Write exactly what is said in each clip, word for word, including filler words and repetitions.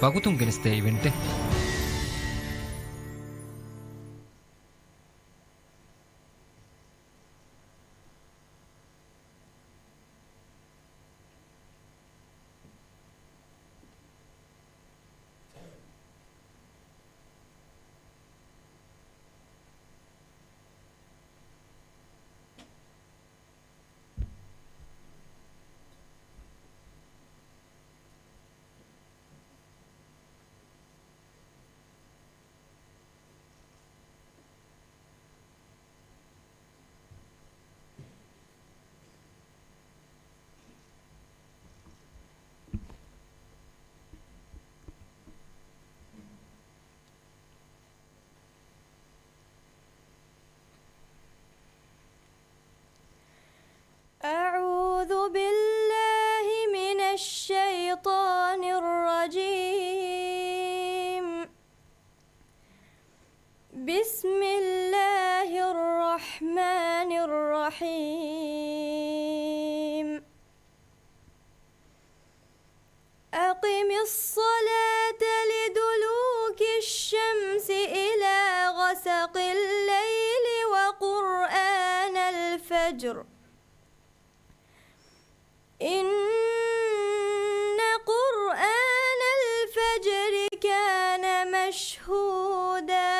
ވަގުތުން ގެނެސްދޭ އިވެންޓެއް. أعوذ بالله من الشيطان الرجيم. بسم الله الرحمن الرحيم. أقم الصلاة لدلوك الشمس إلى غسق الليل وقرآن الفجر. إن قرآن الفجر كان مشهودا.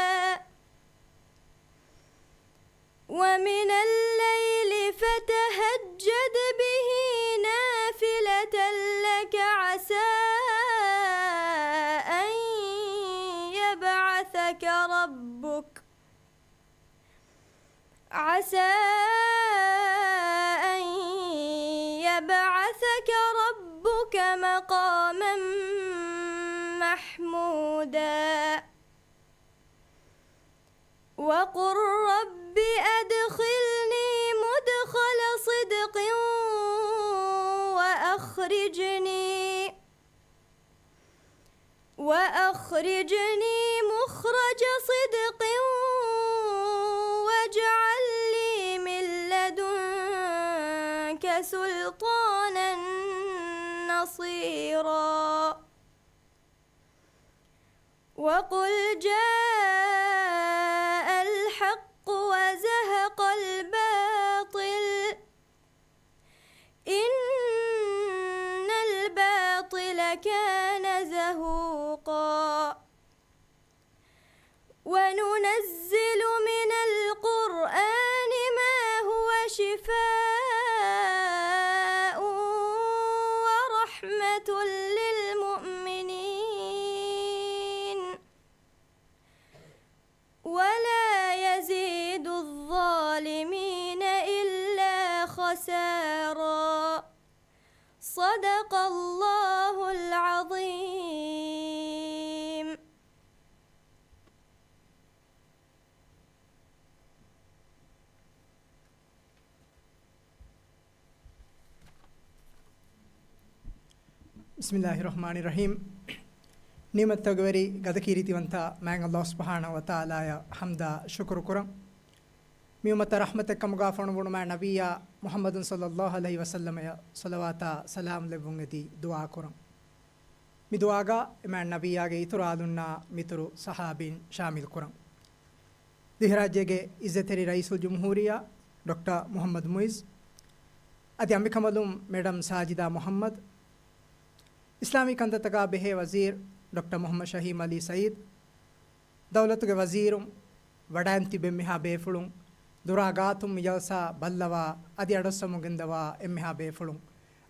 ومن الليل فتهجد به نافلة لك عسى أن يبعثك ربك، عسى أن يبعثك ربك مقاما محمودا. وقل رب أدخلني مدخل صدق وأخرجني، وأخرجني مخرج صدق واجعل لي من لدنك سلطانا نصيرا. وقل جاء الحق وزهق الباطل، إن الباطل كان زهوقا. وننزل من القرآن ما هو شفاء ورحمة للمؤمنين، ولا يزيد الظالمين إلا خسارا. صدق الله العظيم. بسم الله الرحمن الرحيم. ނިޢުމަތްތަކުގެ ވެރި ގަދަ ކީރިތިވަންތަ މާތް ﷲ ސުބްޙާނަހޫ ވަތަޢާލާއަށް ޙަމްދާ ޝުކުރު ކުރަން. މި އުއްމަތަށް ރަޙްމަތެއް ކަމުގާ ފޮނުވުނު މާތް ނަބިއްޔާ މުޙައްމަދު ޞައްލައްލާހު ޢަލައިހި ވަސައްލަމަޔަށް ޞަލަވާތާ ސަލާމް ލެއްވުން އެދި ދުޢާ ކުރަން. މި ދުޢާގަ އެ މާތް ނަބިއްޔާގެ އިތުރު އާލުންނާ މިތުރު ޞަޙާބީން ޝާމިލް ކުރަން. ދިވެހިރާއްޖޭގެ އިއްޒަތްތެރި ރައީސުލްޖުމްހޫރިއްޔާ ޑޮކްޓަރ މުޙައްމަދު މުޢިއްޒު، އަދި އަނބިކަނބަލުން މެޑަމް ސާޖިދާ މުޙައްމަދު، އިސްލާމީ ކަންތައްތަކާ ބެހޭ ވަޒީރު ޑޮކްޓަރ މުޙައްމަދު ޝަހީމް ޢަލީ ސަޢީދު، ދައުލަތުގެ ވަޒީރުން، ވަޑައިން ތިބި އެންމެހާ ބޭފުޅުން، ދުރާ ގާތުން މި ޖަލްސާ ބައްލަވާ އަދި އަޑުއައްސަމުން ގެންދަވާ އެންމެހާ ބޭފުޅުން،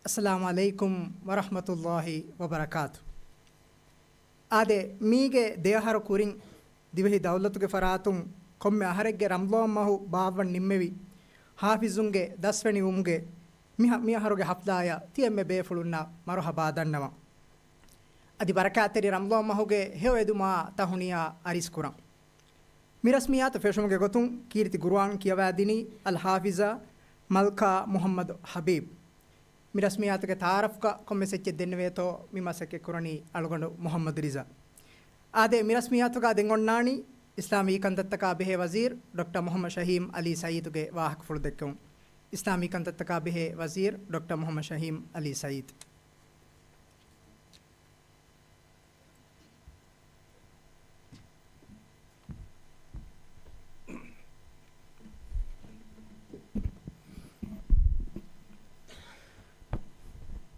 އައްސަލާމު ޢަލައިކުމް ވަރަޙްމަތުﷲި ވަބަރަކާތު. އާދެ، މީގެ ދެއަހަރު ކުރިން ދިވެހި ދައުލަތުގެ ފަރާތުން ކޮންމެ އަހަރެއްގެ ރަމަޟާން މަހު ބާއްވަން ނިންމެވި ޙާފިޒުންގެ ދަސްވެނިވުމުގެ މި ހަ-، މި އަހަރުގެ ޙަފްލާއަށް ތި އެންމެ ބޭފުޅުންނަށް މަރުޙަބާ ދަންނަވަން. އަދި ބަރަކާތްތެރި ރަމަޟާން މަހުގެ ހެޔޮ އެދުމާ ތަހުނިޔާ އަރިސް ކުރަން. މި ރަސްމިއްޔާތު ފެށުމުގެ ގޮތުން ކީރިތި ޤުރުއާން ކިޔަވައިދިނީ އަލް ޙާފިޒާ މަލްކާ މުޙައްމަދު ޙަބީބް. މި ރަސްމިއްޔާތުގެ ތަޢާރަފްގަ ކޮންމެސް އެއްޗެއް ދެންނެވޭތޯ މި މަސައްކަތް ކުރަނީ އަޅުގަނޑު މުޙައްމަދު ރިޒާ. އާދެ، މި ރަސްމިއްޔާތުގަ ދެން އޮންނާނީ އިސްލާމީ ކަންތައްތަކާ ބެހޭ ވަޒީރު ޑޮކްޓަރ މުޙައްމަދު ޝަހީމް ޢަލީ ސަޢީދުގެ ވާހަކަފުޅު ދެއްކެވުން. އިސްލާމީ ކަންތައްތަކާ ބެހޭ ވަޒީރު ޑޮކްޓަރ މުޙައްމަދު ޝަހީމް ޢަލީ ސަޢީދު.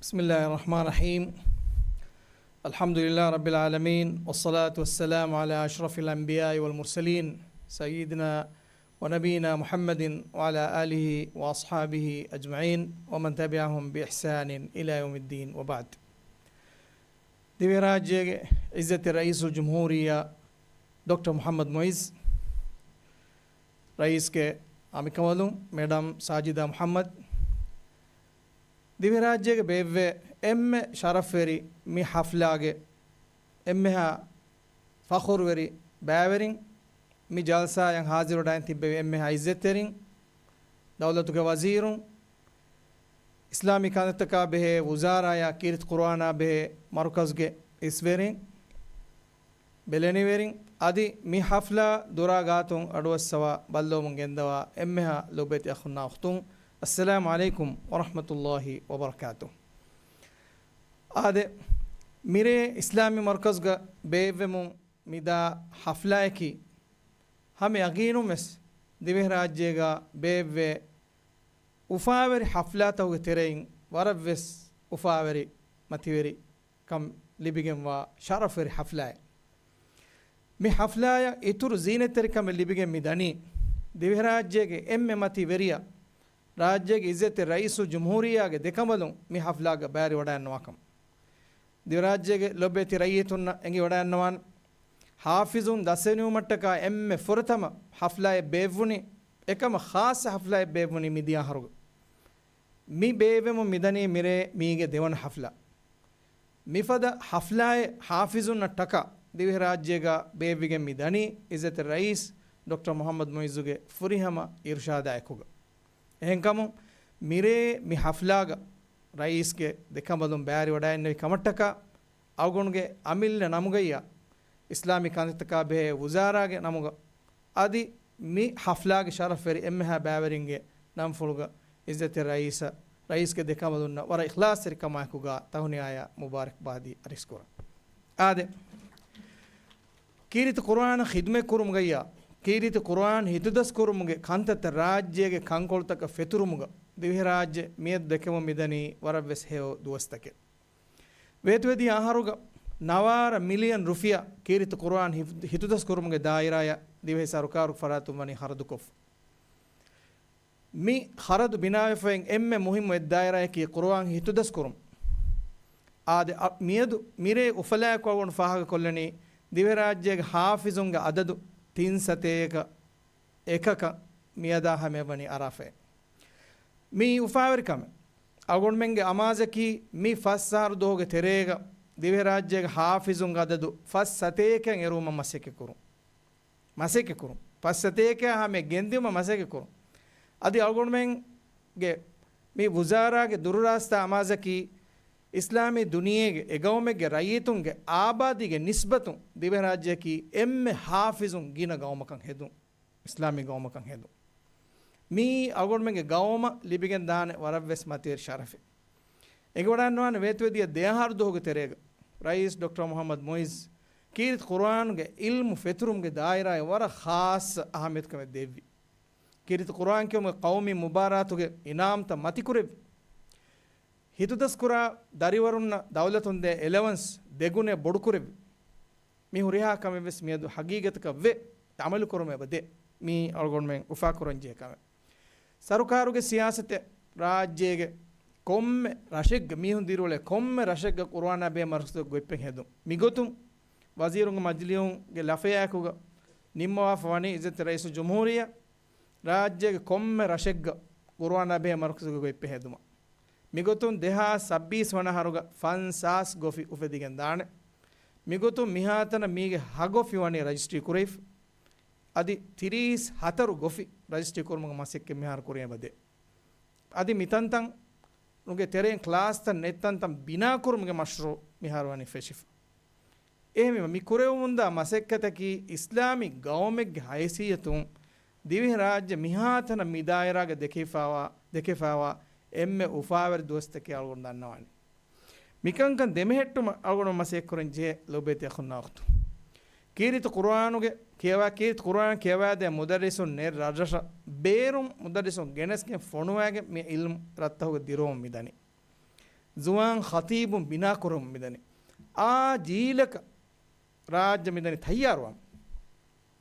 بسم الله الرحمن الرحيم. الحمد لله رب العالمين، والصلاة والسلام على أشرف الأنبياء والمرسلين، سيدنا ونبينا محمد وعلى آله وأصحابه أجمعين، ومن تبعهم بإحسان إلى يوم الدين، وبعد. ދިވެހިރާއްޖޭގެ ޢިއްޒަތްތެރި ރައީސުލްޖުމްހޫރިއްޔާ ޑޮކްޓަރ މުޙައްމަދު މުޢިއްޒު، ރައީސްގެ އަނބިކަނބަލުން މެޑަމް ސާޖިދާ މުޙައްމަދު، ދިވެހިރާއްޖޭގެ ބޭއްވޭ އެންމެ ޝަރަފްވެރި މި ޙަފްލާގެ އެންމެހާ ފަޚުރުވެރި ބައިވެރިން، މި ޖަލްސާއަށް ޙާޟިރުވެޑައިން ތިއްބެވި އެންމެހާ ޢިއްޒަތްތެރިން، ދައުލަތުގެ ވަޒީރުން، އިސްލާމީ ކަންތައްތަކާ ބެހޭ ވުޒާރާޔާ ކީރިތި ޤުރުއާނާ ބެހޭ މަރުކަޒުގެ އިސްވެރިން، ބެލެނިވެރިން، އަދި މި ޙަފްލާ ދުރާ ގާތުން އަޑުއައްސަވާ ބައްލަވަމުން ގެންދަވާ އެންމެހާ ލޯބިވެތި އަޚުންނާ އުޚްތުން، އައްސަލާމު ޢަލައިކުމް ވަރަޙްމަތުﷲި ވަބަރަކާތުހު. އާދެ، މިރޭ އިސްލާމީ މަރުކަޒުގަ ބޭއްވެމުން މިދާ ޙަފްލާއަކީ، ހަމަ ޔަގީނުން ވެސް ދިވެހިރާއްޖޭގަ ބޭއްވޭ އުފާވެރި ޙަފްލާތަކުގެ ތެރެއިން ވަރަށް ވެސް އުފާވެރި މަތިވެރި ކަން ލިބިގެންވާ ޝަރަފްވެރި ޙަފްލާއެއް. މި ޙަފްލާއަށް އިތުރު ޒީނަތްތެރިކަމެއް ލިބިގެން މި ދަނީ، ދިވެހިރާއްޖޭގެ އެންމެ މަތި ވެރިޔާ، ރާއްޖޭގެ ޢިއްޒަތްތެރި ރައީސުލްޖުމްހޫރިއްޔާގެ ދެކަނބަލުން މި ޙަފްލާގަ ބައިވެރިވަޑައިންނަވާކަމަށް. ދިވެހިރާއްޖޭގެ ލޮބުވެތި ރައްޔިތުންނަށް އެނގިވަޑައިންނަވާން، ޙާފިޒުން ދަސްވެނިވުމަށްޓަކާ އެންމެ ފުރަތަމަ ޙަފްލާއެއް ބޭއްވުނީ، އެކަމަށް ޚާއްޞަ ޙަފްލާއެއް ބޭއްވުނީ މިދިޔަ އަހަރުގަ. މި ބޭއްވެމުން މިދަނީ މިރޭ މީގެ ދެވަނަ ޙަފްލާ. މިފަދަ ޙަފްލާއެއް ޙާފިޒުންނަށް ޓަކާ ދިވެހިރާއްޖޭގަ ބޭއްވިގެން މި ދަނީ ޢިއްޒަތްތެރި ރައީސް ޑޮކްޓަރ މުޙައްމަދު މުޢިއްޒުގެ ފުރިހަމަ އިރުޝާދާއެކުގަ. އެހެންކަމުން މިރޭ މި ޙަފްލާގަ ރައީސްގެ ދެކަނބަލުން ބައިވެރިވަޑައިންނެވި ކަމަށްޓަކާ އަޅުގަނޑުގެ އަމިއްލަ ނަމުގައްޔާ، އިސްލާމީ ކަންތައްތަކާ ބެހޭ ވުޒާރާގެ ނަމުގަ އަދި މި ޙަފްލާގެ ޝަރަފްވެރި އެންމެހާ ބައިވެރިންގެ ނަންފުޅުގަ ޢިއްޒަތްތެރި ރައީސަށް، ރައީސްގެ ދެކަނބަލުންނަށް ވަރަށް އިޚްލާޞްތެރިކަމާއެކުގަ ތަހުނިޔާޔާ މުބާރަކްބާދީ އަރިސްކުރަން. އާދެ، ކީރިތި ޤުރުއާނަށް ޚިދުމަތް ކުރުމުގައްޔާ، ކީރިތި ޤުރުއާން ހިތުދަސް ކުރުމުގެ ކަންތައްތައް ރާއްޖޭގެ ކަންކޮޅުތަކަށް ފެތުރުމުގަ ދިވެހިރާއްޖެ މިއަދު ދެކެމުން މިދަނީ ވަރަށް ވެސް ހެޔޮ ދުވަސްތަކެއް. ވޭތުވެދިޔަ އަހަރުގަ ނަވާރަ މިލިއަން ރުފިޔާ ކީރިތި ޤުރުއާން ހިފް-، ހިތުދަސް ކުރުމުގެ ދާއިރާއަށް ދިވެހި ސަރުކާރު ފަރާތުން ވަނީ ޚަރަދުކޮށްފަ. މި ޚަރަދު ބިނާވެފައި އެންމެ މުހިއްމު އެއްދާއިރާއަކީ ޤުރުއާން ހިތުދަސް ކުރުން. އާދެ، އަ، މިއަދު މިރޭ އުފަލާއެކު އަޅުގަނޑު ފާހަގަކޮށްލަނީ، ދިވެހިރާއްޖޭގެ ޙާފިޒުންގެ އަދަދު ތިން ސަތޭކަ އެކަކަށް މިއަދާ ހަމަޔަށް ވަނީ އަރާފައެއް. މިއީ އުފާވެރި ކަމެއް. އަޅުގަނޑުމެންގެ އަމާޒަކީ މި ފަސް އަހަރު ދުވަހުގެ ތެރޭގަ ދިވެހިރާއްޖޭގެ ޙާފިޒުންގެ އަދަދު ފަސް ސަތޭކައަށް އެރުވުމަށް މަސައްކަތްކުރުން. މަސައްކަތްކުރުން. ފަސް ސަތޭކައަށް ހަމަޔަށް ގެންދިއުމަށް މަސައްކަތްކުރުން. އަދި އަޅުގަނޑުމެންގެ މި ވުޒާރާގެ ދުރުރާސްތާ އަމާޒަކީ، އިސްލާމީ ދުނިޔޭގެ އެގައުމެއްގެ ރައްޔިތުންގެ އާބާދީގެ ނިސްބަތުން ދިވެހިރާއްޖެއަކީ އެންމެ ޙާފިޒުން ގިނަ ގައުމަކަށް ހެދުން، އިސްލާމީ ގައުމަކަށް ހެދުން. މިއީ އަޅުގަނޑުމެންގެ ގައުމަށް ލިބިގެން ދާނެ ވަރަށް ވެސް މަތިވެރި ޝަރަފެއް. އެނގިވަޑައިންނަވާނެ ވޭތުވެދިޔަ ދެއަހަރު ދުވަހުގެ ތެރޭގަ ރައީސް ޑޮކްޓަރ މުޙައްމަދު މުޢިއްޒު ކީރިތި ޤުރުއާނުގެ ޢިލްމު ފެތުރުމުގެ ދާއިރާއަށް ވަރަށް ޚާއްޞަ އަހައްމިޔަތުކަމެއް ދެއްވި. ކީރިތި ޤުރުއާން ކިޔުމުގެ ޤައުމީ މުބާރާތުގެ އިނާމްތައް މަތިކުރެއްވި. ހިތުދަސްކުރާ ދަރިވަރުންނަށް ދައުލަތުން ދޭ އެލަވަންސް ދެގުނައެއް ބޮޑުކުރެއްވި. މި ހުރިހާ ކަމެއް ވެސް މިއަދު ހަގީގަތަކަށް ވެ، އަމަލު ކުރުމަށް އެބަ ދޭ. މީ އަޅުގަނޑުމެން އުފާކުރަން ޖެހޭ ކަމެއް. ސަރުކާރުގެ ސިޔާސަތެއް ރާއްޖޭގެ ކޮންމެ ރަށެއްގަ މީހުން ދިރިއުޅޭ ކޮންމެ ރަށެއްގަ ޤުރުއާނާ ބެހޭ މަރުކަޒު ގޮތްޕެން ހެދުން. މިގޮތުން ވަޒީރުންގެ މަޖިލީހުގެ ލަފަޔާއެކުގަ ނިންމަވާފަ ވަނީ ޢިއްޒަތްތެރި ރައީސުލްޖުމްހޫރިއްޔާ ރާއްޖޭގެ ކޮންމެ ރަށެއްގަ ޤުރުއާނާ ބެހޭ މަރުކަޒުގެ ގޮތްޕެން ހެދުމަށް. މިގޮތުން ދެހާސް ސައްބީސް ވަނަ އަހަރުގަ ފަންސާސް ގޮފި އުފެދިގެން ދާނެ. މިގޮތުން މިހާތަނަށް މީގެ ހަ ގޮފި ވަނީ ރަޖިސްޓްރީ ކުރެވިފަ. އަދި ތިރީސް ހަތަރު ގޮފި ރަޖިސްޓްރީ ކުރުމުގެ މަސައްކަތް މިހާރު ކުރިއަށް އެބަދޭ. އަދި މިތަންތަނުގެ ތެރެއިން ކްލާސްތައް ނެތް ތަންތަން ބިނާކުރުމުގެ މަޝްރޫޢު މިހާރު ވަނީ ފެށިފަ. އެހެންވީމަ، މި ކުރެވެމުންދާ މަސައްކަތަކީ އިސްލާމީ ގައުމެއްގެ ހައިސިއްޔަތުން ދިވެހިރާއްޖެ މިހާތަނަށް މި ދާއިރާގަ ދެކެފާވާ، ދެކެފާވާ އެންމެ އުފާވެރި ދުވަސްތަކެއް އަޅުގަނޑު ދަންނަވާނީ. މިކަންކަން ދެމެހެއްޓުމަށް އަޅުގަނޑު މަސައްކަތްކުރަން ޖެހޭ ލޯބިވެތި އަޚުންނާ އުޚްތުން. ކީރިތި ޤުރުއާނުގެ ކިޔަވާ، ކީރިތި ޤުރުއާން ކިޔަވާދޭ މުދައްރިސުން ނެތް ރަށްރަށަށް ބޭރުން މުދައްރިސުން ގެނެސްގެން ފޮނުވާގެން މި ޢިލްމު ރަށްތަކުގަ ދިރުވަމުން މިދަނީ. ޒުވާން ޚަތީބުން ބިނާކުރަމުން މިދަނީ. އާ ޖީލަކަށް ރާއްޖެ މިދަނީ ތައްޔާރުވަމުން.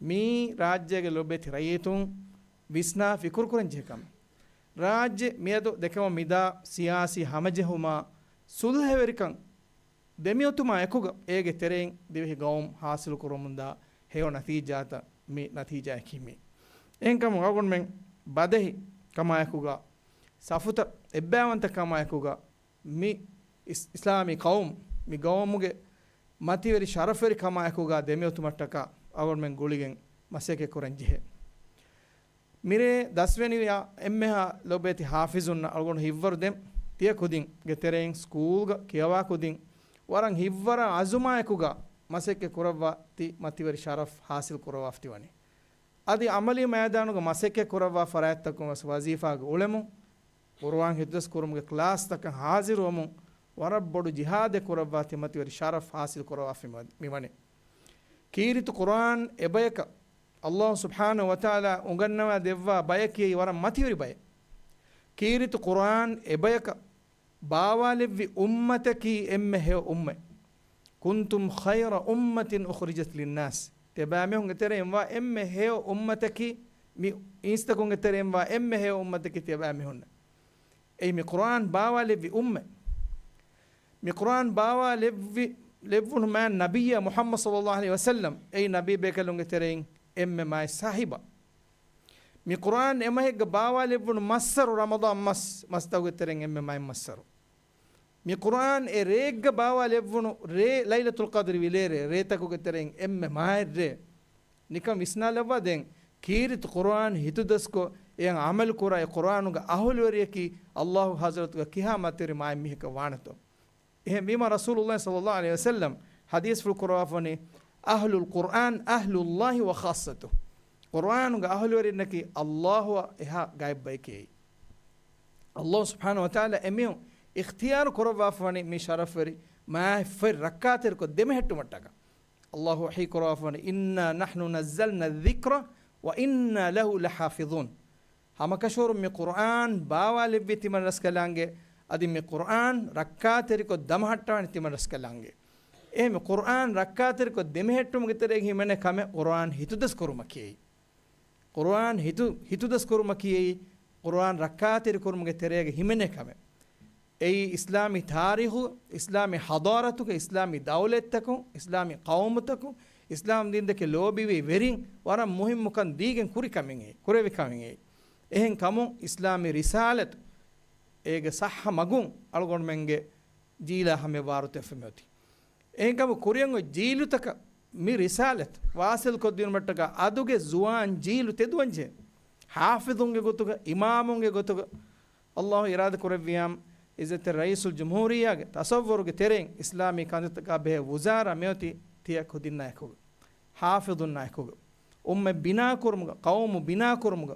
މީ ރާއްޖޭގެ ލޮބެތި ރައްޔިތުން ވިސްނާ ފިކުރުކުރަން ޖެހޭ ކަމެއް. ރާއްޖެ މިއަދު ދެކެވަމުން މިދާ ސިޔާސީ ހަމަޖެހުމާ، ސުލްހަވެރިކަން ދެމިއޮތުމާ އެކުގަ އޭގެ ތެރެއިން ދިވެހި ގައުމު ހާސިލު ކުރަމުންދާ ހެޔޮ ނަތީޖާތައް މި ނަތީޖާއަކީ މީ. އެހެންކަމުން އަޅުގަނޑުމެން ބަދަހި ކަމާއެކުގަ، ސަފުތައް އެއްބައިވަންތަ ކަމާއެކުގަ، މި އިސް-، އިސްލާމީ ޤައުމު، މި ޤައުމުގެ މަތިވެރި ޝަރަފްވެރި ކަމާއެކުގަ ދެމިއޮތުމަށްޓަކާ އަޅުގަނޑުމެން ގުޅިގެން މަސައްކަތް ކުރަން ޖެހޭ. މިރޭ ދަސްވެނިވިޔާ އެންމެހާ ލޮބޭތި ޙާފިޒުންނަށް އަޅުގަނޑު ހިތްވަރު ދޭން. ތިޔަ ކުދިންގެ ތެރެއިން ސްކޫލްގަ ކިޔަވާ ކުދިން ވަރަށް ހިތްވަރާ އަޒުމާއެކުގަ މަސައްކަތް ކުރައްވާ ތި މަތިވެރި ޝަރަފް ޙާޞިލް ކުރައްވާފަ ތިވަނީ. އަދި ޢަމަލީ މައިދާނުގަ މަސައްކަތް ކުރައްވާ ފަރާތްތަކުން ވެސް ވަޒީފާގަ އުޅެމުން، ޤުރުއާން ހިތުދަސް ކުރުމުގެ ކްލާސްތަކަށް ޙާޟިރުވަމުން، ވަރަށް ބޮޑު ޖިހާދެއް ކުރައްވާ ތި މަތިވެރި ޝަރަފް ޙާޞިލް ކުރައްވާފަ މި-، މިވަނީ. ކީރިތި ޤުރުއާން އެބަޔަކަށް ﷲ ސުބްޙާނަހޫ ވަތަޢާލާ އުނގަންނަވާ ދެއްވާ ބަޔަކީ ވަރަށް މަތިވެރި ބަޔެއް. ކީރިތި ޤުރުއާން އެބަޔަކަށް ބާވާލެއްވި އުއްމަތަކީ އެންމެ ހެޔޮ އުއްމަތް. كنتم خير أمة أخرجت للناس. ތިޔަބައިމީހުންގެ ތެރެއިން ވާ އެންމެ ހެޔޮ އުއްމަތަކީ، މި އިންސްތަކުންގެ ތެރެއިން ވާ އެންމެ ހެޔޮ އުއްމަތަކީ ތިޔަބައިމީހުންނޭ. އެއީ މި ޤުރުއާން ބާވާލެއްވި އުއްމަތް. މި ޤުރުއާން ބާވާލެއްވި، ލެއްވުނު މާތް ނަބިއްޔާ މުޙައްމަދު ޞައްލައްލާހު ޢަލައިހި ވަސައްލަމް އެއީ ނަބީ ބޭކަލުންގެ ތެރެއިން އެންމެ މާތް ސާހިބާ. މި ޤުރުއާން އެމަހެއްގަ ބާވާލެއްވުނު މައްސަރު ރަމަޟާން މަސް، މަސްތަކުގެ ތެރެއިން އެންމެ މާތް މައްސަރު. މި ޤުރުއާން އެ ރޭއެއްގަ ބާވާލެއްވުނު ރޭ، ލައިލަތުލް ޤަދްރި ވިލޭރޭ ރޭތަކުގެ ތެރެއިން އެންމެ މާތް ރޭ. ނިކަން ވިސްނާލައްވާ ދެން، ކީރިތި ޤުރުއާން ހިތުދަސްކޮށް، އެޔަށް ޢަމަލު ކުރާ އެ ޤުރުއާނުގެ އަހުލުވެރިޔަކީ ﷲ ޙަޟްރަތުގަ ކިހާ މަތިވެރި މާތް މީހަކަށް ވާނެތޯ؟ އެހެންވީމަ ރަސޫލުﷲ ޞައްލައްލާހު ޢަލައިހި ވަސައްލަމް ޙަދީޘްފުޅު ކުރައްވާފަވަނީ، أهل القرآن أهل الله وخاصته. ޤުރުއާނުގެ އަހުލުވެރިންނަކީ ﷲ އާ އެހާ ގާތް ބަޔެކޭ. ﷲ ސުބްޙާނަހޫ ވަތަޢާލާ އެމީހުން އިޚްތިޔާރު ކުރައްވާފަވަނީ މި ޝަރަފްވެރި މާތް ފޮތް ރައްކާތެރިކޮށް ދެމެހެއްޓުމަށްޓަކާ. ﷲ ވަޙީ ކުރައްވާފަވަނީ، إنا نحن نزلنا الذكر وإنا له لحافظون. ހަމަކަށަވަރުން މި ޤުރުއާން ބާވާލެއްވީ ތިމަން ރަސްކަލާނގެ، އަދި މި ޤުރުއާން ރައްކާތެރިކޮށް ދަމަހައްޓަވަނީ ތިމަން ރަސްކަލާނގެ. އެހެން މި ޤުރުއާން ރައްކާތެރިކޮށް ދެމެހެއްޓުމުގެ ތެރޭގަ ހިމެނޭ ކަމެއް ޤުރުއާން ހިތުދަސްކުރުމަކީ. ޤުރުއާން ހިތު-، ހިތުދަސްކުރުމަކީ ޤުރުއާން ރައްކާތެރިކުރުމުގެ ތެރޭގަ ހިމެނޭ ކަމެއް. އެއީ އިސްލާމީ ތާރީޚު، އިސްލާމީ ޙަޟާރަތުގެ، އިސްލާމީ ދައުލަތްތަކުން، އިސްލާމީ ޤައުމުތަކުން، އިސްލާމް ދީންދެކެ ލޯބިވި ވެރިން ވަރަށް މުހިންމުކަން ދީގެން ކުރި ކަމެއް އެއީ، ކުރެވި ކަމެއް އެއީ. އެހެން ކަމުން އިސްލާމީ ރިސާލަތު އޭގެ ޞައްޙަ މަގުން އަޅުގަނޑުމެންގެ ޖީލާ ހަމަޔަށް ވާރުތެރިވެފަ މިއޮތީ. އެހެންކަމުން ކުރިއަށް އޮތް ޖީލުތަކަށް މި ރިސާލަތު ވާސިލްކޮށްދިނުމަށްޓަކާ އަދުގެ ޒުވާން ޖީލު ތެދުވަންޖެހޭ. ޙާފިޒުންގެ ގޮތުގަ، އިމާމުންގެ ގޮތުގަ، ﷲ އިރާދަ ކުރެއްވިޔާމު، ޢިއްޒަތްތެރި ރައީސުލް ޖުމްހޫރިއްޔާގެ ތަޞައްވުރުގެ ތެރެއިން އިސްލާމީ ކަންތައްތަކާ ބެހޭ ވުޒާރާ މިއޮތީ ތިޔަ ކުދިންނާ އެކުގަ، ޙާފިޒުންނާ އެކުގަ، އުއްމަތް ބިނާކުރުމުގަ، ޤައުމު ބިނާކުރުމުގަ،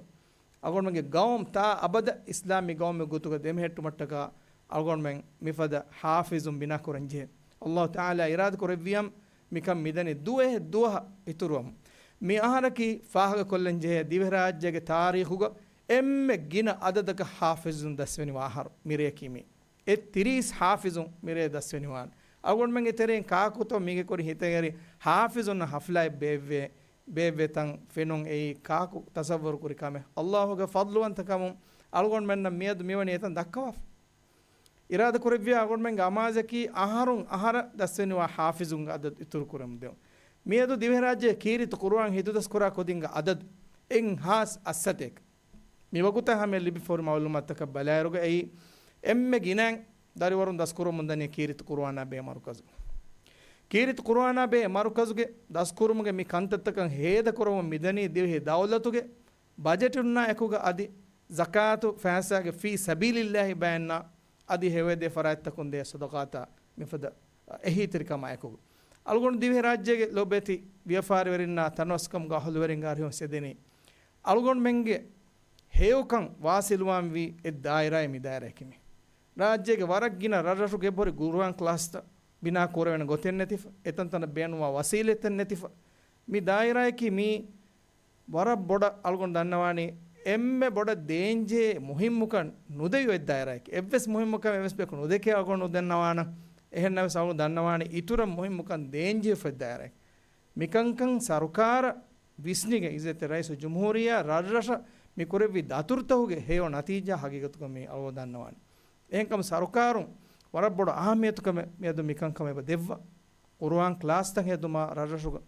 އަޅުގަނޑުމެންގެ ގައުމު ތާ އަބަދަށް އިސްލާމީ ގައުމެއް ގޮތުގަ ދެމެހެއްޓުމަށްޓަކާ އަޅުގަނޑުމެން މިފަދަ ޙާފިޒުން ބިނާކުރަންޖެހޭ. ﷲ ތަޢާލާ އިރާދަ ކުރެއްވިޔަމް، މިކަން މިދަނީ ދުވަހެއް ދުވަހަށް އިތުރުވަމުން. މި އަހަރަކީ ފާހަގަކޮށްލަންޖެހޭ ދިވެހިރާއްޖޭގެ ތާރީޚުގަ އެންމެ ގިނަ އަދަދަކަށް ޙާފިޒުން ދަސްވެނި ވާހަރު މިރެޔަކީ މީ. އެ ތިރީސް ޙާފިޒުން މިރޭ ދަސްވެނިވާނެ. އަޅުގަނޑުމެންގެ ތެރެއިން ކާކުތޯ މީގެ ކުރިން ހިތަށް އެރި ޙާފިޒުންނަށް ޙަފްލާއެއް ބޭއްވޭ، ބޭއްވޭ ތަން ފެނުން އެއީ ކާކު ތަޞައްވަރު ކުރި ކަމެއް. ﷲގެ ފަޟްލުވަންތަކަމުން އަޅުގަނޑުމެންނަށް މިއަދު މިވަނީ އެތަން ދައްކަވާފަ. އިރާދަ ކުރެއްވިޔާ އަޅުގަނޑުމެންގެ އަމާޒަކީ އަހަރުން އަހަރަށް ދަސްވެނިވާ ޙާފިޒުންގެ އަދަދު އިތުރު ކުރަމުން ދެއުން. މިއަދު ދިވެހިރާއްޖޭގެ ކީރިތި ޤުރުއާން ހިތުދަސްކުރާ ކުދިންގެ އަދަދު އެއްހާސް އަށްސަތޭކަ. މިވަގުތަށް ހަމަޔަށް ލިބިފަހުރި މަޢުލޫމާތުތަކަށް ބަލާއިރުގަ އެއީ، އެންމެ ގިނައިން ދަރިވަރުން ދަސްކުރަމުންދަނީ ކީރިތި ޤުރުއާނާ ބެހޭ މަރުކަޒު. ކީރިތި ޤުރުއާނާ ބެހޭ މަރުކަޒުގެ ދަސްކުރުމުގެ މި ކަންތައްތަކަށް ހޭދަކުރަމުން މިދަނީ ދިވެހި ދައުލަތުގެ ބަޖެޓުންނާ އެކުގަ އަދި ޒަކާތު ފައިސާގެ ފީ ސަބީލިއްލާހި ބަޔަންނާ އަދި ހެޔޮއެދޭ ފަރާތްތަކުން ދޭ ޞަދަޤާތާ މިފަދަ އެހީތެރިކަމާއެކުގަ. އަޅުގަނޑު ދިވެހިރާއްޖޭގެ ލޮބުވެތި ވިޔަފާރިވެރިންނާ ތަނަވަސްކަމުގެ އަހުލުވެރިންގެ އަރިހުން ސެދެނީ، އަޅުގަނޑުމެންގެ ހެޔޮކަން ވާސިލުވާންވީ އެއް ދާއިރާއެއް މި ދާއިރާއަކީ މީ. ރާއްޖޭގެ ވަރަށް ގިނަ ރަށްރަށުގެ އެބަހުރި ޤުރުއާން ކްލާސްތައް ބިނާ ކުރެވޭނެ ގޮތެއް ނެތިފަ، އެތަންތަނަށް ބޭނުންވާ ވަސީލަތެއް ނެތިފަ، މި ދާއިރާއަކީ މީ ވަރަށް ބޮޑަށް އަޅުގަނޑު ދަންނަވާނީ އެންމެ ބޮޑަށް ދޭންޖެހޭ މުހިއްމުކަން ނުދެވި އޮތް ދާއިރާއެކޭ. އެއްވެސް މުހިއްމުކަމެއް އެވެސް ބަޔަކު ނުދެކޭ އަޅުގަނޑު ދަންނަވާނަން. އެހެންނަމަވެސް އަޅުގަނޑު ދަންނަވާނީ އިތުރަށް މުހިއްމުކަން ދޭންޖެހިފައި ދާއިރާއެކޭ. މިކަންކަން ސަރުކާރަށް ވިސްނިގެން އިއްޒަތްތެރި ރައީސުލްޖުމްހޫރިއްޔާ ރަށްރަށަށް މި ކުރެއްވި ދަތުރުތަކުގެ ހެޔޮ ނަތީޖާ ހަގީގަތުގަ މީ އަޅުގަނޑު ދަންނަވާނީ. އެހެންކަމުން ސަރުކާރުން ވަރަށް ބޮޑު އަހައްމިޔަތުކަމެއް މިއަދު މިކަންކަމަށް އެބަ ދެއްވާ. ޤުރުއާން ކްލާސްތައް ހެދުމާ ރަށްރަށުގަ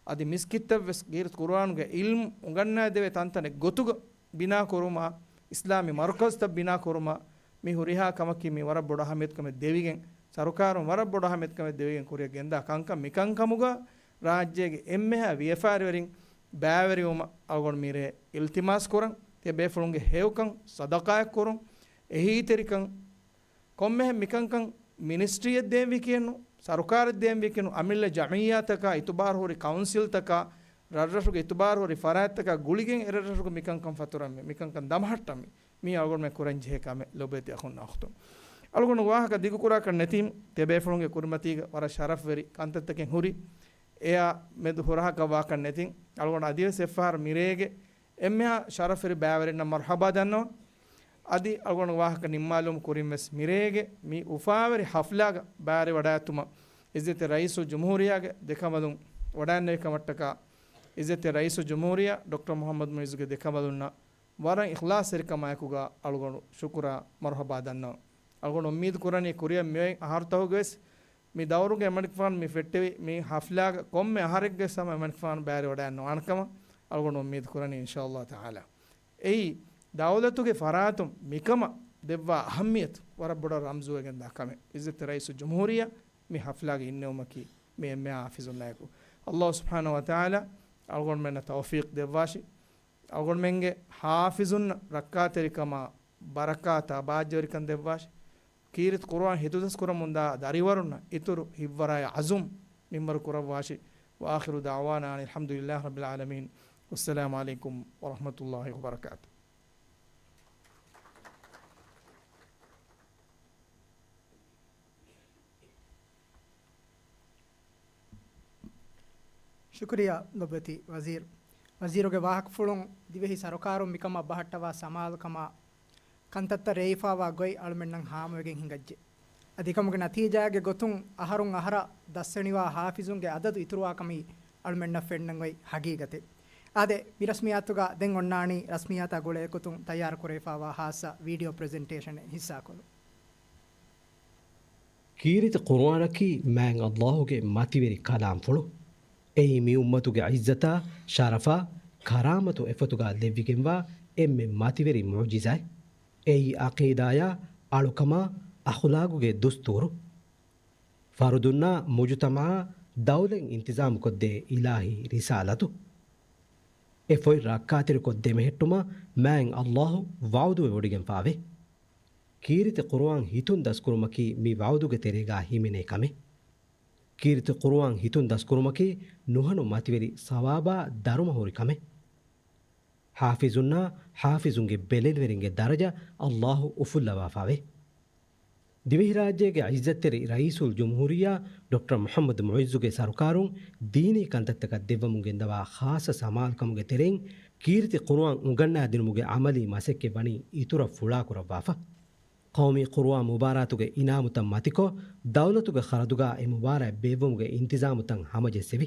އަދި މިސްކިތްތައްވެސް ކީރިތި ޤުރުއާނުގެ ޢިލްމު އުނގަންނާދެވޭ ތަންތަނެއް ގޮތުގަ ބިނާ ކުރުމާ، އިސްލާމީ މަރުކަޒުތައް ބިނާ ކުރުމާ، މި ހުރިހާ ކަމަކީ މި ވަރަށް ބޮޑު އަހައްމިޔަތުކަމެއް ދެވިގެން، ސަރުކާރުން ވަރަށް ބޮޑު އަހައްމިޔަތުކަމެއް ދެވިގެން ކުރިއަށް ގެންދާ ކަންކަން. މިކަންކަމުގަ ރާއްޖޭގެ އެންމެހާ ވިޔަފާރިވެރިން ބައިވެރިވުމަށް އަޅުގަނޑު މިރޭ އިލްތިމާސް ކުރަން، ތިޔަބޭފުޅުންގެ ހެޔޮކަން، ޞަދަޤާތް ކުރުން، އެހީތެރިކަން، ކޮންމެހެން މިކަންކަން މިނިސްޓްރީއެއް ދޭންވީކީއެއްނު، ސަރުކާރެއް ދޭންވީކީއެއްނު، އަމިއްލަ ޖަމިއްޔާތަކާ، އިތުބާރުހުރި ކައުންސިލްތަކާ، ރަށްރަށުގެ އިތުބާރުހުރި ފަރާތްތަކާ ގުޅިގެން އެރަށްރަށުގެ މިކަންކަން ފަތުރަންވީ، މިކަންކަން ދަމަހައްޓަންވީ. މީ އަޅުގަނޑުމެން ކުރަންޖެހޭ ކަމެއް ލޮބުވެތި އަޚުންނާ އުޚްތުން. އަޅުގަނޑު ވާހަކަ ދިގުކުރާކަށް ނެތީމު، ތިޔަބޭފުޅުންގެ ކުރިމަތީގަ ވަރަށް ޝަރަފްވެރި ކަންތައްތަކެއް ހުރި. އެއާ މެދު ހުރަހަކަށް ވާކަށް ނެތިން، އަޅުގަނޑު އަދިވެސް އެއްފަހަރު މިރޭގެ އެންމެހާ ޝަރަފްވެރި ބައިވެރިންނަށް މަރުޙަބާ ދަންނަވަން. އަދި އަޅުގަނޑު ވާހަކަ ނިންމާލުމުގެ ކުރިން ވެސް މިރޭގެ މި އުފާވެރި ޙަފްލާގަ ބައިވެރިވަޑައިގަތުމަށް އިއްޒަތްތެރި ރައީސުލްޖުމްހޫރިއްޔާގެ ދެކަނބަލުން ވަޑައިގެންނެވި ކަމަށްޓަކާ، އިއްޒަތްތެރި ރައީސުލްޖުމްހޫރިއްޔާ ޑޮކްޓަރ މުޙައްމަދު މުޢިއްޒުގެ ދެކަނބަލުންނަށް ވަރަށް އިޚްލާޞްތެރިކަމާއެކުގަ އަޅުގަނޑު ޝުކުރާ މަރުޙަބާ ދަންނަވަން. އަޅުގަނޑު އުއްމީދު ކުރަނީ ކުރިއަށް މިއޮތް އަހަރުތަކުގަވެސް މި ދައުރުގެ އެމަނިކުފާނު މި ފެއްޓެވި މި ޙަފްލާގަ ކޮންމެ އަހަރެއްގަވެސް ހަމަ އެމަނިކުފާނު ބައިވެރިވަޑައިގަންނަވާނެ ކަމަށް އަޅުގަނޑު އުއްމީދު ކުރަނީ އިންޝާﷲ ތަޢާލާ. އެއީ، ދައުލަތުގެ ފަރާތުން މިކަމަށް ދެއްވާ އަހައްމިޔަތު ވަރަށް ބޮޑަށް ރަމްޒުވެގެންދާ ކަމެއް. އިއްޒަތްތެރި ރައީސުލްޖުމްހޫރިއްޔާ މި ޙަފްލާގަ އިންނެވުމަކީ މި އެންމެހާ ޙާފިޒުންނާއެކު. ﷲ ސުބްޙާނަހޫ ވަތަޢާލާ އަޅުގަނޑުމެންނަށް ތައުފީޤް ދެއްވާށި. އަޅުގަނޑުމެންގެ ޙާފިޒުންނަށް ރައްކާތެރިކަމާ، ބަރަކާތާ، ބާއްޖަވެރިކަން ދެއްވާށި. ކީރިތި ޤުރުއާން ހިތުދަސްކުރަމުންދާ ދަރިވަރުންނަށް އިތުރު ހިތްވަރާއި ޢަޒުމް މިންވަރު ކުރައްވާށި. وآخر دعوانا أن الحمد لله رب العالمين. والسلام عليكم ورحمة الله وبركاته. ޝުކުރިއްޔާ ލޮބުވެތި ވަޒީރު. ވަޒީރުގެ ވާހަކަފުޅުން ދިވެހި ސަރުކާރުން މިކަމަށް ބަހައްޓަވާ ސަމާލުކަމާ، ކަންތައްތައް ރޭވިފާވާ ގޮތް އަޅުމެންނަށް ހާމަވެގެން ހިނގައްޖެ. އަދި އެކަމުގެ ނަތީޖާގެ ގޮތުން އަހަރުން އަހަރަށް ދަސްވެނިވާ ޙާފިޒުންގެ އަދަދު އިތުރުވާކަމީ އަޅުމެންނަށް ފެންނަން އޮތް ޙަޤީޤަތެއް. އާދެ، މި ރަސްމިއްޔާތުގަ ދެން އޮންނާނީ ރަސްމިއްޔާތާ ގުޅޭގޮތުން ތައްޔާރު ކުރެވިފާވާ ޚާއްޞަ ވީޑިއޯ ޕްރެޒެންޓޭޝަނެއް ހިއްސާކޮށްލުން. ކީރިތި ޤުރުއާނަކީ މާތް ﷲ ގެ މަތިވެރި ކަލާމްފުޅު. އެއީ މި އުއްމަތުގެ ޢިއްޒަތާ، ޝަރަފާ، ކަރާމަތު އެފޮތުގަ ލެއްވިގެންވާ އެންމެ މަތިވެރި މުޢުޖިޒާއެއް. އެއީ ޢަޤީދާޔާ، އަޅުކަމާ، އަޚުލާގުގެ ދުސްތޫރު. ފަރުދުންނާ، މުޖުތަމަޢާ، ދައުލަތް އިންތިޒާމުކޮށްދޭ އިލާހީ ރިސާލަތު. އެ ފޮތް ރައްކާތެރިކޮށް ދެމެހެއްޓުމަށް މާތް ﷲ ވަޢުދުވެވޮޑިގެންފާވޭ. ކީރިތި ޤުރުއާން ހިތުން ދަސްކުރުމަކީ މި ވަޢުދުގެ ތެރޭގާ ހިމެނޭ ކަމެއް. ކީރިތި ޤުރުއާން ހިތުން ދަސްކުރުމަކީ ނުހަނު މަތިވެރި ސަވާބާ ދަރުމަ ހުރި ކަމެއް. ޙާފިޒުންނާ ޙާފިޒުންގެ ބެލެނިވެރިންގެ ދަރަޖަ ﷲ އުފުއްލަވާފާވޭ. ދިވެހިރާއްޖޭގެ ޢިއްޒަތްތެރި ރައީސުލްޖުމްހޫރިއްޔާ ޑޮކްޓަރ މުޙައްމަދު މުޢިއްޒުގެ ސަރުކާރުން ދީނީ ކަންތައްތަކަށް ދެއްވަމުން ގެންދަވާ ޚާއްޞަ ސަމާލުކަމުގެ ތެރެއިން ކީރިތި ޤުރުއާން އުނގަންނާދިނުމުގެ ޢަމަލީ މަސައްކަތް ވަނީ އިތުރަށް ފުޅާކުރައްވާފަ. ޤައުމީ ޤުރުއާން މުބާރާތުގެ އިނާމުތައް މަތިކޮށް، ދައުލަތުގެ ޚަރަދުގާ އެ މުބާރާތް ބޭއްވުމުގެ އިންތިޒާމުތައް ހަމަޖެއްސެވި.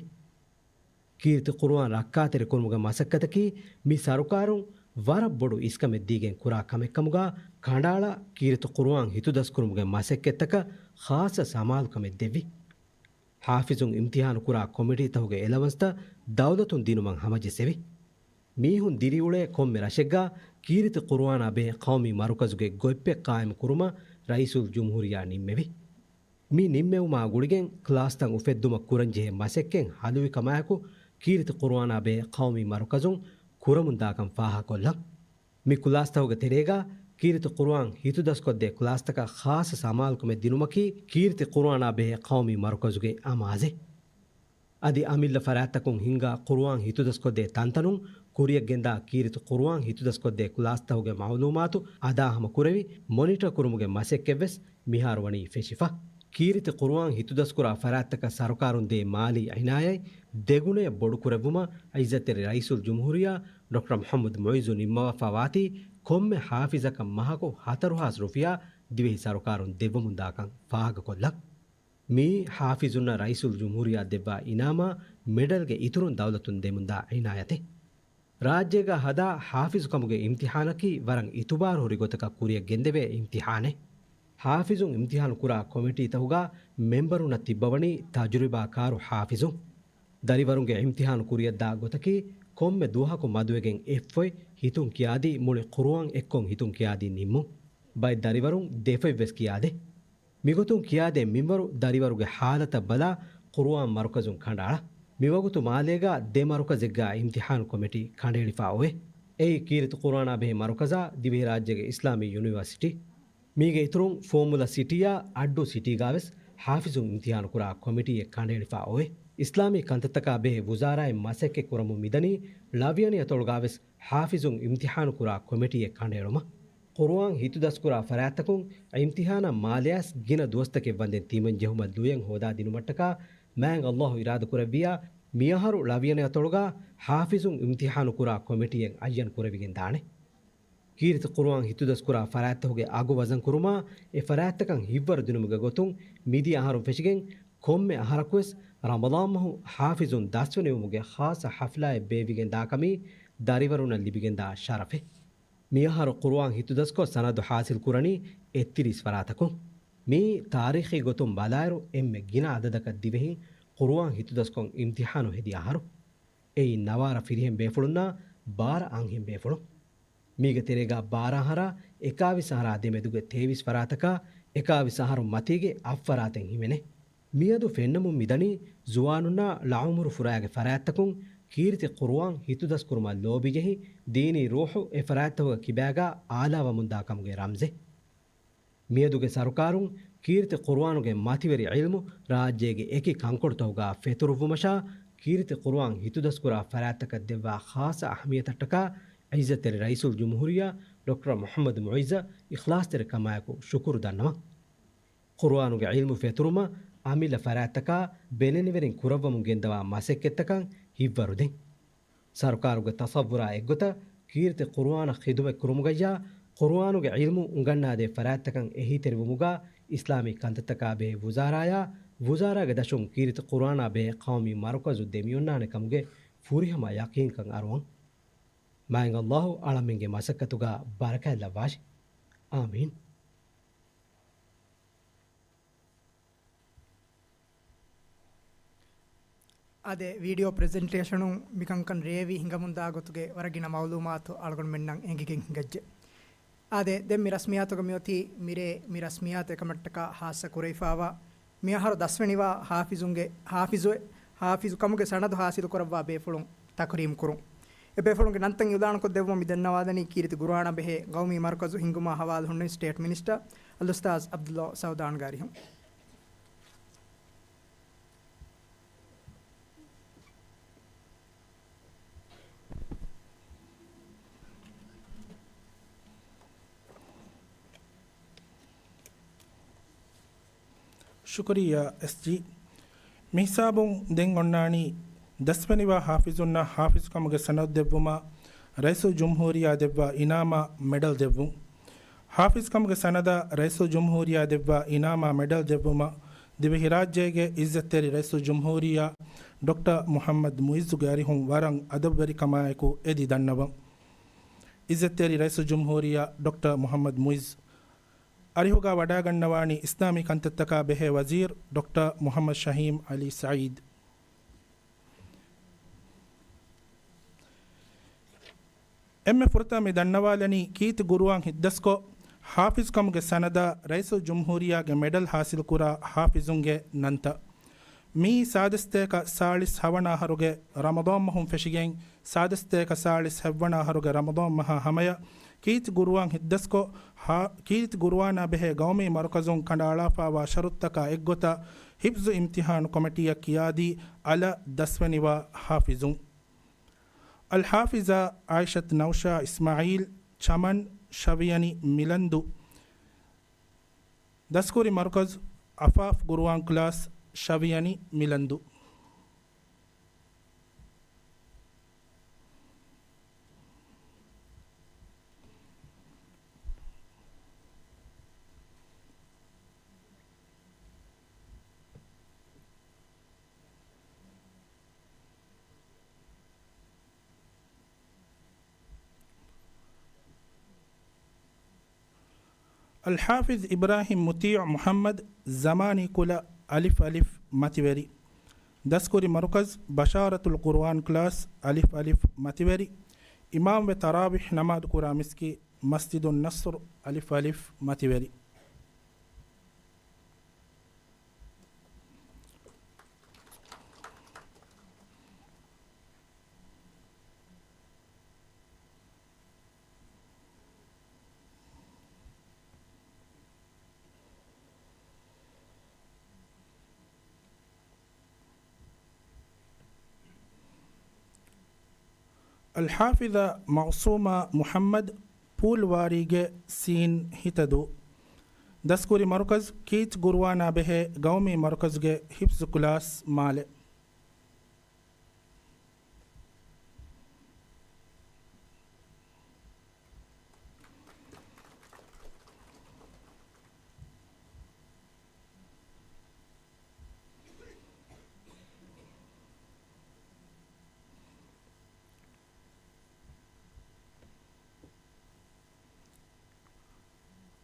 ކީރިތި ޤުރުއާން ރައްކާތެރިކުރުމުގެ މަސައްކަތަކީ މި ސަރުކާރުން ވަރަށް ބޮޑު އިސްކަމެއް ދީގެން ކުރާ ކަމެއްކަމުގާ ކަނޑައަޅާ، ކީރިތި ޤުރުއާން ހިތުދަސްކުރުމުގެ މަސައްކަތްތަކަށް ޚާއްޞަ ސަމާލުކަމެއް ދެއްވި. ޙާފިޒުން އިމްތިޙާނު ކުރާ ކޮމިޓީތަކުގެ އެލަވަންސްތައް ދައުލަތުން ދިނުމަށް ހަމަޖެއްސެވި. މީހުން ދިރިއުޅޭ ކޮންމެ ރަށެއްގާ ކީރިތި ޤުރުއާނާ ބެހޭ ޤައުމީ މަރުކަޒުގެ ގޮތްޕެއް ޤާއިމް ކުރުމަށް ރައީސުލްޖުމްހޫރިއްޔާ ނިންމެވި. މި ނިންމެވުމާ ގުޅިގެން ކްލާސްތައް އުފެއްދުމަށް ކުރަންޖެހޭ މަސައްކަތް ހަލުވިކަމާއެކު، ކީރިތި ޤުރުއާނާ ބެހޭ ޤައުމީ މަރުކަޒުން ކުރަމުންދާކަން ފާހަގަކޮށްލަން. މި ކްލާސްތަކުގެ ތެރޭގާ ކީރިތި ޤުރުއާން ހިތުދަސްކޮށްދޭ ކްލާސްތަކަށް ޚާއްޞަ ސަމާލުކަމެއް ދިނުމަކީ ކީރިތި ޤުރުއާނާ ބެހޭ ޤައުމީ މަރުކަޒުގެ އަމާޒެއް. އަދި އަމިއްލަ ފަރާތްތަކުން ހިންގާ ޤުރުއާން ހިތުދަސްކޮށްދޭ ތަންތަނުން ކުރިއަށްގެންދާ ކީރިތި ޤުރުއާން ހިތުދަސްކޮށްދޭ ކްލާސްތަކުގެ މަޢުލޫމާތު އަދާހަމަ ކުރެވި މޮނިޓަރ ކުރުމުގެ މަސައްކަތްވެސް މިހާރު ވަނީ ފެށިފަ. ކީރިތި ޤުރުއާން ހިތުދަސްކުރާ ފަރާތްތަކަށް ސަރުކާރުން ދޭ މާލީ އިނާޔަތް ދެގުނަޔަށް ބޮޑުކުރެއްވުމަށް އިއްޒަތްތެރި ރައީސުލްޖުމްހޫރިއްޔާ ޑޮކްޓަރ މުޙައްމަދު މުޢިއްޒު ނިންމަވާފާވާތީ، ކޮންމެ ޙާފިޒަކަށް މަހަކު ހަތަރު ހާސް ރުފިޔާ ދިވެހި ސަރުކާރުން ދެއްވަމުންދާކަން ފާހަގަކޮށްލަން. މިއީ ޙާފިޒުންނަށް ރައީސުލްޖުމްހޫރިއްޔާ ދެއްވާ އިނާމާ މެޑަލްގެ އިތުރުން ދައުލަތުން ދެމުންދާ އިނާޔަތެއް. ރާއްޖޭގަ ހަދާ ޙާފިޒުކަމުގެ އިމްތިޙާނަކީ ވަރަށް އިތުބާރުހުރި ގޮތަކަށް ކުރިއަށް ގެންދެވޭ އިމްތިޙާނެއް. ޙާފިޒުން އިމްތިޙާނު ކުރާ ކޮމިޓީތަކުގަ މެންބަރުންނަށް ތިއްބަވަނީ ތަޖުރިބާކާރު ޙާފިޒުން. ދަރިވަރުންގެ އިމްތިޙާނު ކުރިއަށްދާ ގޮތަކީ، ކޮންމެ ދުވަހަކު މަދުވެގެން އެއްފޮތް ހިތުން ކިޔާދީ މުޅި ޤުރުއާން އެއްކޮށް ހިތުން ކިޔާދީ ނިންމުން. ބައެއް ދަރިވަރުން ދެފޮތްވެސް ކިޔާދޭ. މިގޮތުން ކިޔާދޭ މިންވަރު ދަރިވަރުގެ ޙާލަތަށް ބަލާ ޤުރުއާން މަރުކަޒުން ކަނޑައަޅާ. މިވަގުތު މާލޭގަ ދެ މަރުކަޒެއްގަ އިމްތިޙާނު ކޮމިޓީ ކަނޑައެޅިފަ އޮވޭ. އެއީ ކީރިތި ޤުރުއާނާ ބެހޭ މަރުކަޒާ ދިވެހިރާއްޖޭގެ އިސްލާމީ ޔުނިވަރސިޓީ. މީގެ އިތުރުން ފޯމުލަ ސިޓީއާ އައްޑޫ ސިޓީގަވެސް ޙާފިޒުން އިމްތިޙާނު ކުރާ ކޮމިޓީއެއް ކަނޑައެޅިފަ އޮވޭ. އިސްލާމީ ކަންތައްތަކާ ބެހޭ ވުޒާރާއިން މަސައްކަތް ކުރަމުން މިދަނީ ޅަވިޔަނި އަތޮޅުގަވެސް ޙާފިޒުން އިމްތިޙާނު ކުރާ ކޮމިޓީއެއް ކަނޑައެޅުމަށް. ޤުރުއާން ހިތުދަސްކުރާ ފަރާތްތަކުން އިމްތިޙާނަށް މާލެއަސް ގިނަ ދުވަސްތަކެއް ވަންދެން ތިމަންޖެހުމަށް ލުޔެއް ހޯދާދިނުމަށްޓަކާ މާތް ﷲ އިރާދަކުރެއްވިއްޔާ، މިއަހަރު ޅަވިޔަނި އަތޮޅުގަ ޙާފިޒުން އިމްތިޙާނު ކުރާ ކޮމިޓީއެއް އައްޔަން ކުރެވިގެން ދާނެ. ކީރިތި ޤުރުއާން ހިތުދަސްކުރާ ފަރާތްތަކުގެ އަގު ވަޒަން ކުރުމާ، އެ ފަރާތްތަކަށް ހިތްވަރު ދިނުމުގެ ގޮތުން މިދިޔަ އަހަރުން ފެށިގެން ކޮންމެ އަހަރަކުވެސް ރަމަޟާން މަހު ޙާފިޒުން ދަސްވެނިވުމުގެ ޚާއްޞަ ޙަފްލާއެއް ބޭއްވިގެން ދާކަމީ ދަރިވަރުންނަށް ލިބިގެންދާ ޝަރަފެއް. މިއަހަރު ޤުރުއާން ހިތުދަސްކޮށް ސަނަދު ޙާޞިލް ކުރަނީ އެއްތިރީސް ފަރާތަކުން. މިއީ ތާރީޚީ ގޮތުން ބަލާއިރު އެންމެ ގިނަ އަދަދަކަށް ދިވެހިން ޤުރުއާން ހިތުދަސްކޮށް އިމްތިޙާނު ހެދި އަހަރު. އެއީ ނަވާރަ ފިރިހެން ބޭފުޅުންނާ ބާރަ އަންހެން ބޭފުޅުން. މީގެ ތެރޭގަ ބާރަ އަހަރާ އެކާވީސް އަހަރާ ދެމެދުގެ ތޭވީސް ފަރާތަކާ އެކާވީސް އަހަރު މަތީގެ އަށް ފަރާތެއް ހިމެނޭ. މިއަދު ފެންނަމުން މިދަނީ ޒުވާނުންނާ ޅައުމުރު ފުރާގެ ފަރާތްތަކުން ކީރިތި ޤުރުއާން ހިތުދަސްކުރުމަށް ލޯބިޖެހި، ދީނީ ރޫޙު އެ ފަރާތްތަކުގެ ކިބާގަ އާލާވަމުންދާ ކަމުގެ ރަމްޒެއް. މިއަދުގެ ސަރުކާރުން ކީރިތި ޤުރުއާނުގެ މަތިވެރި ޢިލްމު ރާއްޖޭގެ އެކި ކަންކޮޅުތަކުގަ ފެތުރުއްވުމަށާ، ކީރިތި ޤުރުއާން ހިތުދަސްކުރާ ފަރާތްތަކަށް ދެއްވާ ޚާއްޞަ އަހައްމިޔަތަށްޓަކާ، ޢިއްޒަތްތެރި ރައީސުލްޖުމްހޫރިއްޔާ ޑޮކްޓަރ މުޙައްމަދު މުޢިއްޒަށް އިޚްލާޞްތެރިކަމާއެކު ޝުކުރު ދަންނަވަން. ޤުރުއާނުގެ ޢިލްމު ފެތުރުމަށް އަމިއްލަ ފަރާތްތަކާ ބެލެނިވެރިން ކުރައްވަމުން ގެންދަވާ މަސައްކަތްތަކަށް ހިތްވަރުދޭން. ސަރުކާރުގެ ތަޞައްވުރާ އެއްގޮތަށް، ކީރިތި ޤުރުއާނަށް ޚިދުމަތް ކުރުމުގައްޔާ، ޤުރުއާނުގެ ޢިލްމު އުނގަންނާދޭ ފަރާތްތަކަށް އެހީތެރިވުމުގަ އިސްލާމީ ކަންތައްތަކާ ބެހޭ ވުޒާރާޔާ، ވުޒާރާގެ ދަށުން ކީރިތި ޤުރުއާނާ ބެހޭ ޤައުމީ މަރުކަޒު ދެމިއޮންނާނެ ކަމުގެ ފުރިހަމަ ޔަޤީންކަން އަރުވަން. މާތް ﷲ އަޅަމެންގެ މަސައްކަތުގަ ބަރަކާތް ލައްވާށި. އާމީން. އާދެ، ވީޑިއޯ ޕްރެޒެންޓޭޝަނުން މިކަންކަން ރޭވި ހިނގަމުންދާ ގޮތުގެ ވަރަށް ގިނަ މައުލޫމާތު އަޅުގަނޑުމެންނަށް އެނގިގެން ހިނގައްޖެ. އާދެ، ދެން މި ރަސްމިއްޔާތުގަ މިއޮތީ މިރޭ މި ރަސްމިއްޔާތު އެކަމަށްޓަކާ ހާއްސަ ކުރެވިފާވާ މިއަހަރު ދަސްވެނިވާ ޙާފިޒުންގެ، ޙާފިޒު، ޙާފިޒު ކަމުގެ ސަނަދު ޙާޞިލު ކުރައްވާ ބޭފުޅުން ތަކުރީމް ކުރުން. އެ ބޭފުޅުންގެ ނަންތައް އިޢުލާނުކޮށް ދެއްވުމަށް މި ދަންނަވާލަނީ ކީރިތި ޤުރުއާނާ ބެހޭ ޤައުމީ މަރުކަޒު ހިންގުމާ ހަވާލު ހުންނެވި ސްޓޭޓް މިނިސްޓަރ އަލްއުސްތާޛް ޢަބްދުﷲ ސަޢުދާންގެ އަރިހުން. ޝުކުރިއްޔާ، އެސްޖީ. މިހިސާބުން ދެން އޮންނާނީ ދަސްވެނިވާ ޙާފިޒުންނަށް ޙާފިޒުކަމުގެ ސަނަދު ދެއްވުމަށް ރައީސުލްޖުމްހޫރިއްޔާ ދެއްވާ އިނާމާ މެޑަލް ދެއްވުން. ޙާފިޒުކަމުގެ ސަނަދަށް ރައީސުލްޖުމްހޫރިއްޔާ ދެއްވާ އިނާމާ މެޑަލް ދެއްވުމަށް ދިވެހިރާއްޖޭގެ ޢިއްޒަތްތެރި ރައީސުލްޖުމްހޫރިއްޔާ ޑޮކްޓަރ މުޙައްމަދު މުޢިއްޒުގެ އަރިހުން ވަރަށް އަދަބުވެރިކަމާއެކު އެދި ދަންނަވަން. ޢިއްޒަތްތެރި ރައީސުލްޖުމްހޫރިއްޔާ ޑޮކްޓަރ މުޙައްމަދު މުޢިއްޒު އަރިހުގަ ވަޑައިގަންނަވާނީ އިސްލާމީ ކަންތައްތަކާ ބެހޭ ވަޒީރު ޑޮކްޓަރ މުޙައްމަދު ޝަހީމް ޢަލީ ސަޢީދު. އެންމެ ފުރަތަމަ މި ދަންނަވާލަނީ ކީރިތި ޤުރުއާން ހިތްދަސްކޮށް، ޙާފިޒުކަމުގެ ސަނަދަށް ރައީސުލްޖުމްހޫރިއްޔާގެ މެޑަލް ޙާޞިލުކުރާ ޙާފިޒުންގެ ނަންތައް. މިއީ ސާދަ ސަތޭކަ ސާޅީސް ހަވަނަ އަހަރުގެ ރަމަޟާން މަހުން ފެށިގެން، ސާދަ ސަތޭކަ ސާޅީސް ހައްވަނަ އަހަރުގެ ރަމަޟާން މަހާ ހަމަޔަށް ކީރިތި ޤުރުއާން ހިތްދަސްކޮށް، ހާ، ކީރިތި ޤުރުއާނާ ބެހޭ ޤައުމީ މަރުކަޒުން ކަނޑައަޅާފާވާ ޝަރުޠުތަކާ އެއްގޮތަށް ޙިފްޒު އިމްތިޙާނު ކޮމިޓީއަށް ކިޔާދީ އަލަށް ދަސްވެނިވާ ޙާފިޒުން. އަލްޙާފިޒާ ޢާއިޝަތު ނައުޝާ އިސްމާޢީލް، ޗަމަން، ޝަވިޔަނި މިލަންދު. ދަސްކުރި މަރުކަޒު، ޢަފާފް ޤުރުއާން ކްލާސް، ޝަވިޔަނި މިލަންދު. އަލްޙާފިޒް އިބްރާހީމް މުޠީޢު މުޙައްމަދު، ޒަމާނީ ކުލަ، އަލިފް އަލިފް، މަތިވެރި. ދަސްކުރި މަރުކަޒު، ބަޝާރަތުލް ޤުރުއާން ކްލާސް، އަލިފް އަލިފް، މަތިވެރި. އިމާމްވެ ތަރާވީޙް ނަމާދު ކުރާ މިސްކިތް، މަސްޖިދުއް ނަޞްރު، އަލިފް އަލިފް، މަތިވެރި. އަލްޙާފިޒާ މަޢުޞޫމާ މުޙައްމަދު، ޕޫލްވާރީގެ ސީން ހިތަދޫ. ދަސްކުރި މަރުކަޒު، ކީޗް ގުރުއާނާ ބެހޭ ގައުމީ މަރުކަޒުގެ ޙިފްޒު ކްލާސް، މާލެ.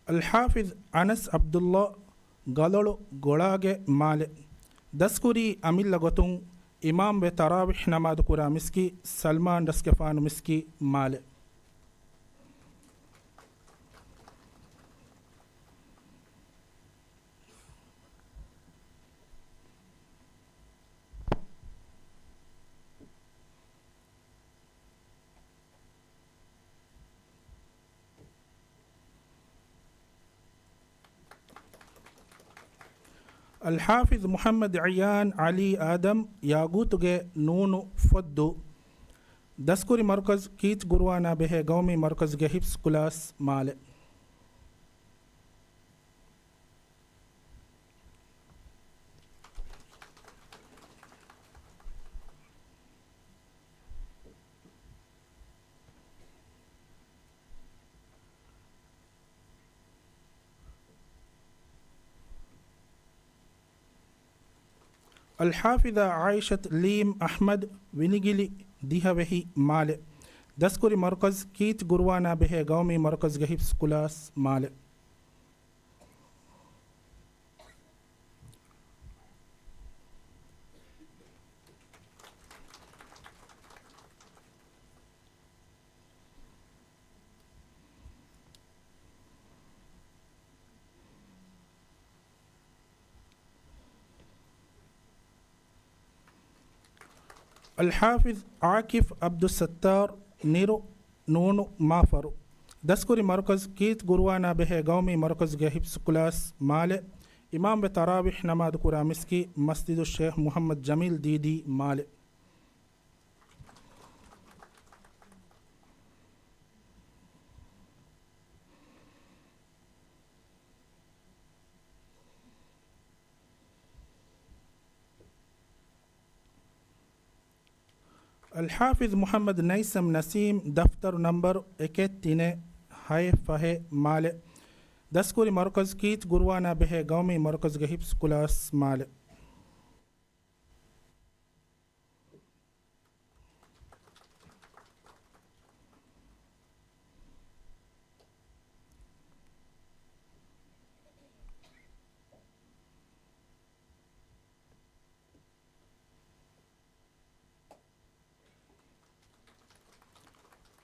އަލްޙާފިޒް އަނަސް ޢަބްދުﷲ، ގަލޮޅު ގޮޅާގެ މާލެ. ދަސްކުރީ އަމިއްލަ ގޮތުން އިމާމްވެ ތަރާވީޙް ނަމާދު ކުރާ މިސްކިތް، ސަލްމާން ރަސްގެފާނު މިސްކިތް، މާލެ. އަލްޙާފިޒް މުޙައްމަދު ޢިޔާން ޢަލީ އާދަމް، ޔާގޫތުގެ ނޫނު ފޮއްދޫ. ދަސްކުރި މަރުކަޒު، ކީޗް ގުރުއާނާ ބެހޭ ގައުމީ މަރުކަޒުގެ ޙިފްޒު ކްލާސް، މާލެ. އަލްޙާފިޒާ ޢާއިޝަތު ލީމް އަޙްމަދު، ވިނިގިލި ދިހަވެހި، މާލެ. ދަސްކުރި މަރުކަޒު، ކީޗް ގުރުއާނާ ބެހޭ ގައުމީ މަރުކަޒުގެ ޙިފްޒު ކްލާސް، މާލެ. އަލްޙާފިޒް ޢާކިފް ޢަބްދުއްސައްތާރު، ނިރު، ނޫނު، މާފަރު. ދަސްކުރި މަރުކަޒު، ކީޗް ގުރުއާނާ ބެހޭ ގައުމީ މަރުކަޒުގެ ޙިފްޒު ކްލާސް، މާލެ. އިމާމްވެ ތަރާވީޙް ނަމާދު ކުރާ މިސްކިތް، މަސްޖިދުއް ޝޭޚް މުޙައްމަދު ޖަމީލް ދީދީ، މާލެ. އަލްޙާފިޒް މުޙައްމަދު ނައިސަމް ނަސީމް، ދަފްތަރު ނަންބަރު އެކެއް ތިނެއް ހައެއް ފަހެއް، މާލެ. ދަސްކުރި މަރުކަޒު، ކީޗް ގުރުއާނާ ބެހޭ ގައުމީ މަރުކަޒުގެ ޙިފްޒު ކްލާސް، މާލެ.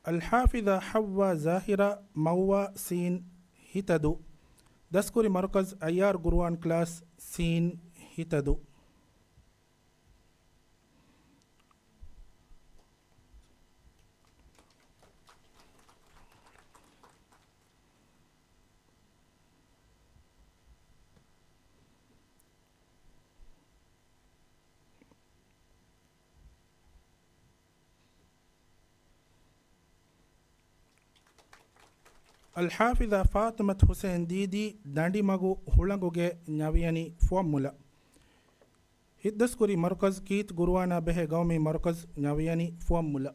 އަލްޙާފިޒާ ޙައްވާ ޒާހިރާ، މައުވާ ސީން ހިތަދޫ. ދަސްކުރި މަރުކަޒު، އައްޔާރު ގުރުއާން ކްލާސް، ސީން ހިތަދޫ. އަލްޙާފިޒާ ފާޠިމަތު ޙުސެން ދީދީ، ދަނޑިމަގު ހުޅަނގުގެ ނަވިޔަނި ފުވައްމުލަ. ހިތްދަސްކުރި މަރުކަޒު، ކީޗް ގުރުއާނާ ބެހޭ ގައުމީ މަރުކަޒު، ނަވިޔަނި ފުވައްމުލަ.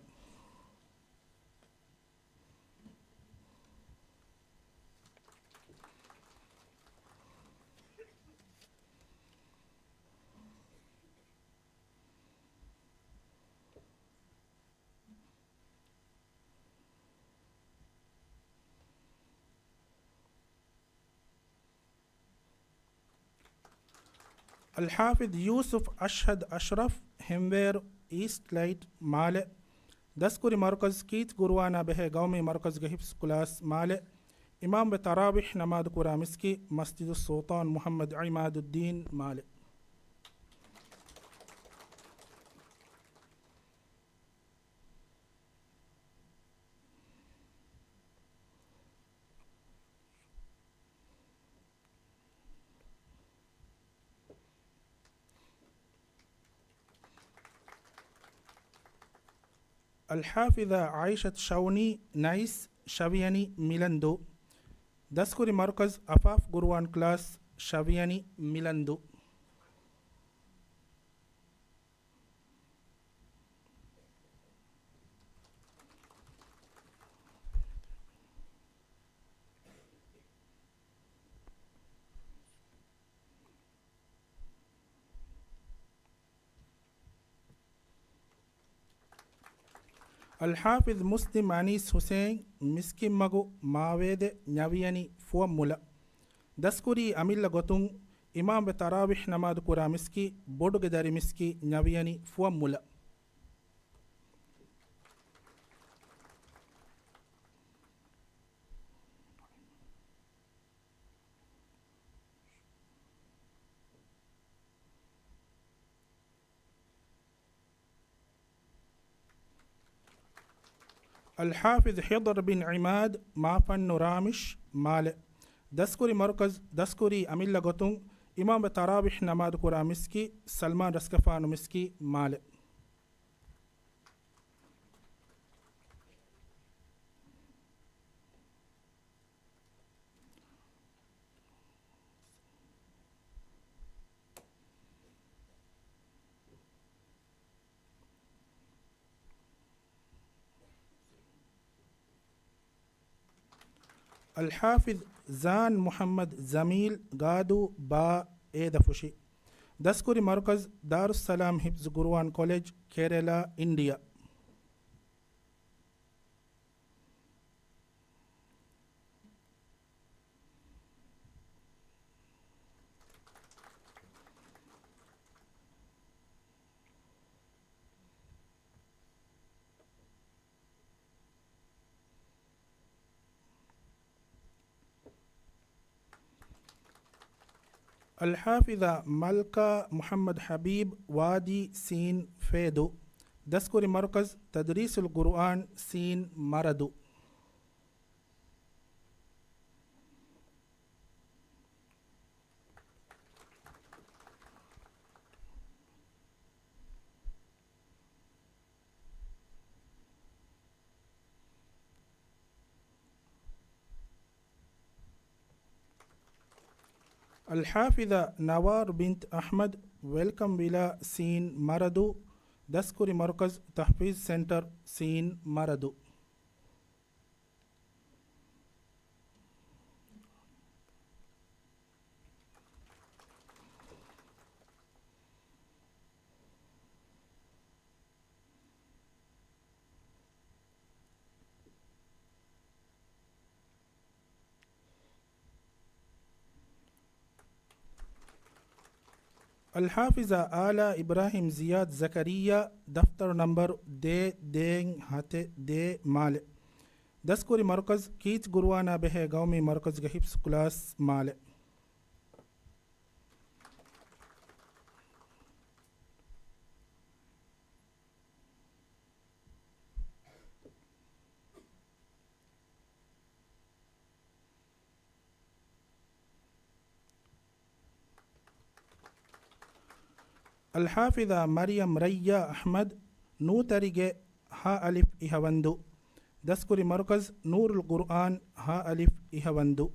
އަލްޙާފިޡް ޔޫސުފް އަޝްހަދު އަޝްރަފް، ހެންވޭރު އީސްޓް ލައިޓް މާލެ. ދަސްކުރި މަރުކަޒު ކީތް ގުރުއާނާ ބެހޭ ގައުމީ މަރުކަޒުގެ ޙިފްޒު ކްލާސް މާލެ. އިމާމްވެ ތަރާވީޙް ނަމާދު ކުރާ މިސްކިތް، މަސްޖިދުއްސުލްޠާން މުޙައްމަދު ޢިމާދުއްދީން މާލެ. އަލްޙާފިޡާ ޢާއިޝަތު ޝައުނީ، ނައިސް، ޝަވިޔަނި، މިލަންދޫ. ދަސްކުރި މަރުކަޒު އަފާފް ގުރުއާން ކްލާސް، ޝަވިޔަނި، މިލަންދޫ. އަލްޙާފިޡް މުސްލިމް އަނީސް ޙުސައިން، މިސްކިތްމަގު މާވޭދެ، ނަވިޔަނި، ފުވައްމުލަ. ދަސްކުރީ އަމިއްލަ ގޮތުން އިމާމްވެ ތަރާވީޙް ނަމާދު ކުރާ މިސްކިތް، ބޮޑުގެ ދަރި މިސްކިތް، ނަވިޔަނި، ފުވައްމުލަ. އަލްޙާފިޡް ޙިޟްރު ބިން ޢިމާދު، މާފަންނު ރާމިޝް، މާލެ. ދަސްކުރި މަރުކަޒު، ދަސްކުރީ އަމިއްލަ ގޮތުން އިމާމްވެ ތަރާވީޙް ނަމާދު ކުރާ މިސްކިތް، ސަލްމާން ރަސްގަފާނު މިސްކިތް، މާލެ. އަލްޙާފިޡް ޒާން މުޙައްމަދު ޖަމީލް، ގާދޫ، ބާ، އޭދަފުށި. ދަސްކުރި މަރުކަޒު ދާރުއްސަލާމް ޙިފްޒު ޤުރުއާން ކޮލެޖް، ކެރެލާ، އިންޑިއާ. އަލްޙާފިޡާ މަލްކާ މުޙައްމަދު ޙަބީބް، ވާދީ، ސީން، ފޭދޫ. ދަސްކުރި މަރުކަޒު ތަދްރީސުލް ޤުރުއާން، ސީން، މަރަދޫ. އަލްޙާފިޡާ ނަވާރު ބިންތު އަޙްމަދު، ވެލްކަމް ވިލާ، ސީން، މަރަދޫ. ދަސްކުރި މަރުކަޒު ތަޙްފީޒް ސެންޓަރ، ސީން، މަރަދޫ. އަލްޙާފިޡާ އާލާ އިބްރާހީމް ޒިޔާދް ޒަކަރިއްޔާ، ދަފްތަރު ނަންބަރު ދޭ، ދޭއް، ހަތެއް، ދޭއް، މާލެ. ދަސްކުރި މަރުކަޒު ކީތް ގުރުއާނާ ބެހޭ ގައުމީ މަރުކަޒުގެ ޙިފްޒު ކްލާސް، މާލެ. އަލްޙާފިޡާ މަރިޔަމް ރައްޔާ އަޙްމަދު، ނޫތަރިގެ، ހަ އަލިފް އިހަވަންދު. ދަސްކުރި މަރުކަޒު ނޫރުލް ޤުރުއާން، ހަ އަލިފް އިހަވަންދު.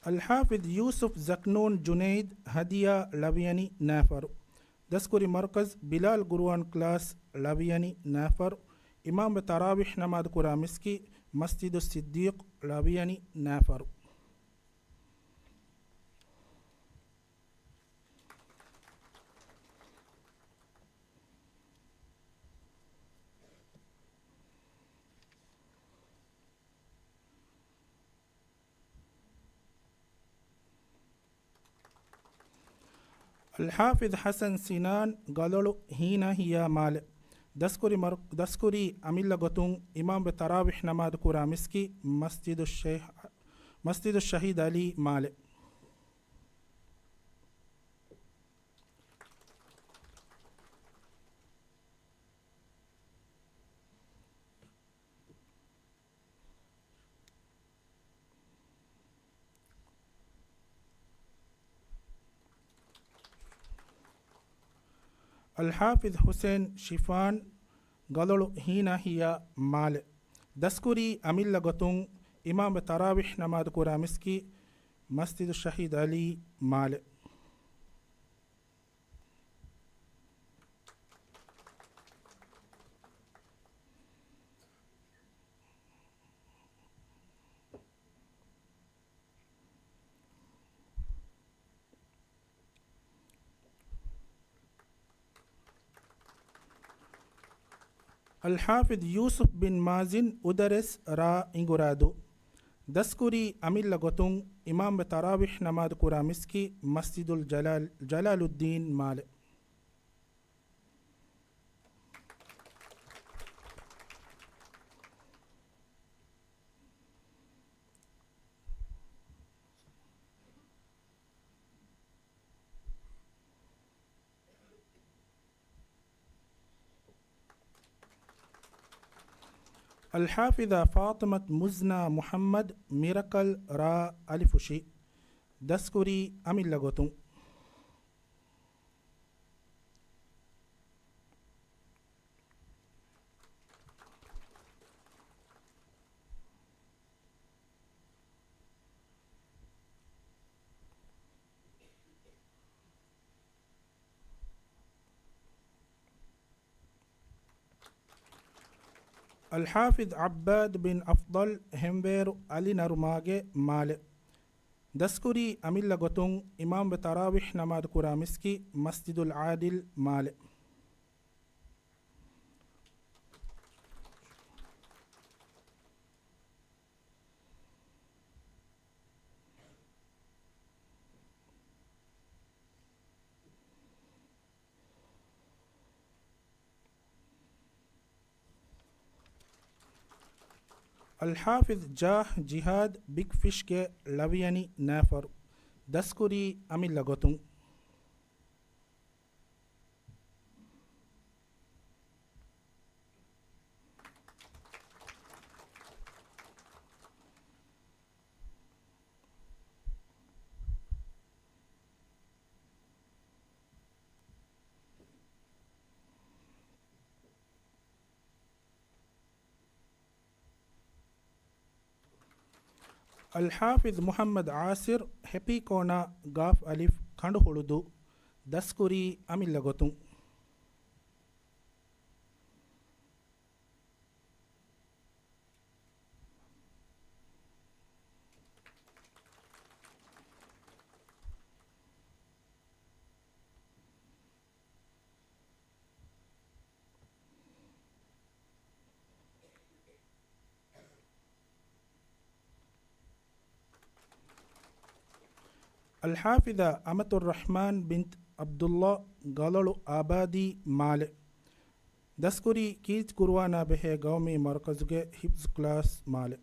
އަލްޙާފިޡް ޔޫސުފް ޒަކްނޫން ޖުނައިދް، ހަދިޔާ، ޅަވިޔަނި، ނާފަރު. ދަސްކުރި މަރުކަޒު ބިލާލް ޤުރުއާން ކްލާސް، ޅަވިޔަނި، ނާފަރު. އިމާމްވެ ތަރާވީޙް ނަމާދު ކުރާ މިސްކިތް، މަސްޖިދުއް ޞިއްދީޤް ޅަވިޔަނި ނައިފަރު. އަލްޙާފިޡް ޙަސަން ސިނާން ގަލޮޅު ހީނާހިޔާ މާލެ. ދަސްކުރި މަރު-، ދަސްކުރީ އަމިއްލަ ގޮތުން އިމާމްވެ ތަރާވީޙް ނަމާދު ކުރާ މިސްކިތް މަސްޖިދުއް ޝަ-، މަސްޖިދުއް ޝަހީދު ޢަލީ މާލެ. އަލްޙާފިޡް ޙުސައިން ޝިފާން ގަލޮޅު ހީނާހިޔާ މާލެ. ދަސްކުރީ އަމިއްލަ ގޮތުން އިމާމްވެ ތަރާވީޙް ނަމާދު ކުރާ މިސްކިތް މަސްޖިދުއް ޝަހީދު ޢަލީ މާލެ. އަލްޙާފިޡް ޔޫސުފް ބިން މާޒިން އުދަރެސް ރ އިނގުރާދޫ. ދަސްކުރީ އަމިއްލަ ގޮތުން އިމާމްވެ ތަރާވީޙް ނަމާދު ކުރާ މިސްކިތް މަސްޖިދުލް ޖަލާލް-، ޖަލާލުއްދީން މާލެ. އަލްޙާފިޡާ ފާޠިމަތު މުޒްނާ މުޙައްމަދު މިރަކަލް ރ އަލިފުށި. ދަސްކުރީ އަމިއްލަ ގޮތުން. އަލްޙާފިޡް ޢައްބާދު ބިން އަފްޟަލް ހެންވޭރު އަލި ނަރުމާގެ މާލެ. ދަސްކުރީ އަމިއްލަ ގޮތުން އިމާމްވެ ތަރާވީޙް ނަމާދު ކުރާ މިސްކިތް މަސްޖިދުލް ޢާދިލް މާލެ. އަލްޙާފިޡް ޖާހް ޖިހާދު ބިގް ފިޝްގެ ޅަވިޔަނި ނައިފަރު. ދަސްކުރީ އަމިއްލަ ގޮތުން. އަލްޙާފިޡް މުޙައްމަދު އާސިރު ހެޕީކޯނާ ގާފް އަލިފް ކަނޑުހުޅުދޫ. ދަސްކުރީ އަމިއްލަ ގޮތުން. އަލްޙާފިޡާ އަމަތުއްރަޙްމާން ބިންތު ޢަބްދުﷲ ގަލޮޅު އާބާދީ މާލެ. ދަސްކުރީ ކީރިތި ޤުރުއާނާ ބެހޭ ގައުމީ މަރުކަޒުގެ ޙިފްޒު ކްލާސް މާލެ.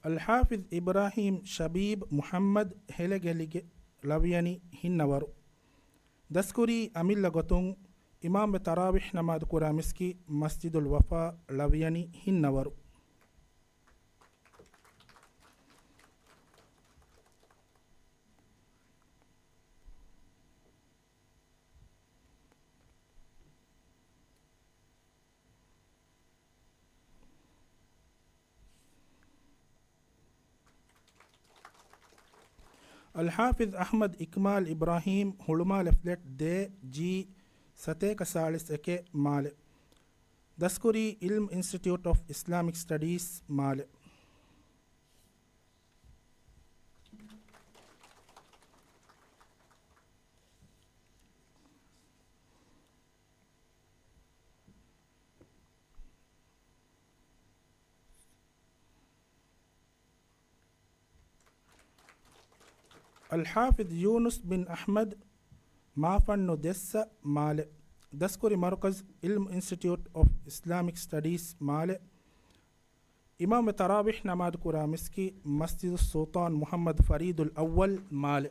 އަލްޙާފިޡް އިބްރާހީމް ޝަބީބް މުޙައްމަދު ހެލެގެލިގެ ޅަވިޔަނި ހިންނަވަރު. ދަސްކުރީ އަމިއްލަ ގޮތުން އިމާމްވެ ތަރާވީޙް ނަމާދު ކުރާ މިސްކިތް މަސްޖިދުލް ވަފާ ޅަވިޔަނި ހިންނަވަރު. އަލްޙާފިޒް އަޙްމަދު އިކްމާލް އިބްރާހީމް، ހުޅުމާލެ ފްލެޓް ދޭ، ޖީ ސަތޭކަ ސާޅީސް އެކެއް، މާލެ. ދަސްކުރީ އިލްމް އިންސްޓިޓިއުޓް އޮފް އިސްލާމިކް ސްޓަޑީސް، މާލެ. އަލްޙާފިޒް ޔޫނުސް ބިން އަޙްމަދު، މާފަންނު ދެއްސަ، މާލެ. ދަސްކުރި މަރުކަޒު، އިލްމް އިންސްޓިޓިއުޓް އޮފް އިސްލާމިކް ސްޓަޑީސް، މާލެ. އިމާމު ތަރާވީޙް ނަމާދު ކުރާ މިސްކިތް، މަސްޖިދު ސުލްޠާން މުޙައްމަދު ފަރީދުލް އައްވަލް، މާލެ.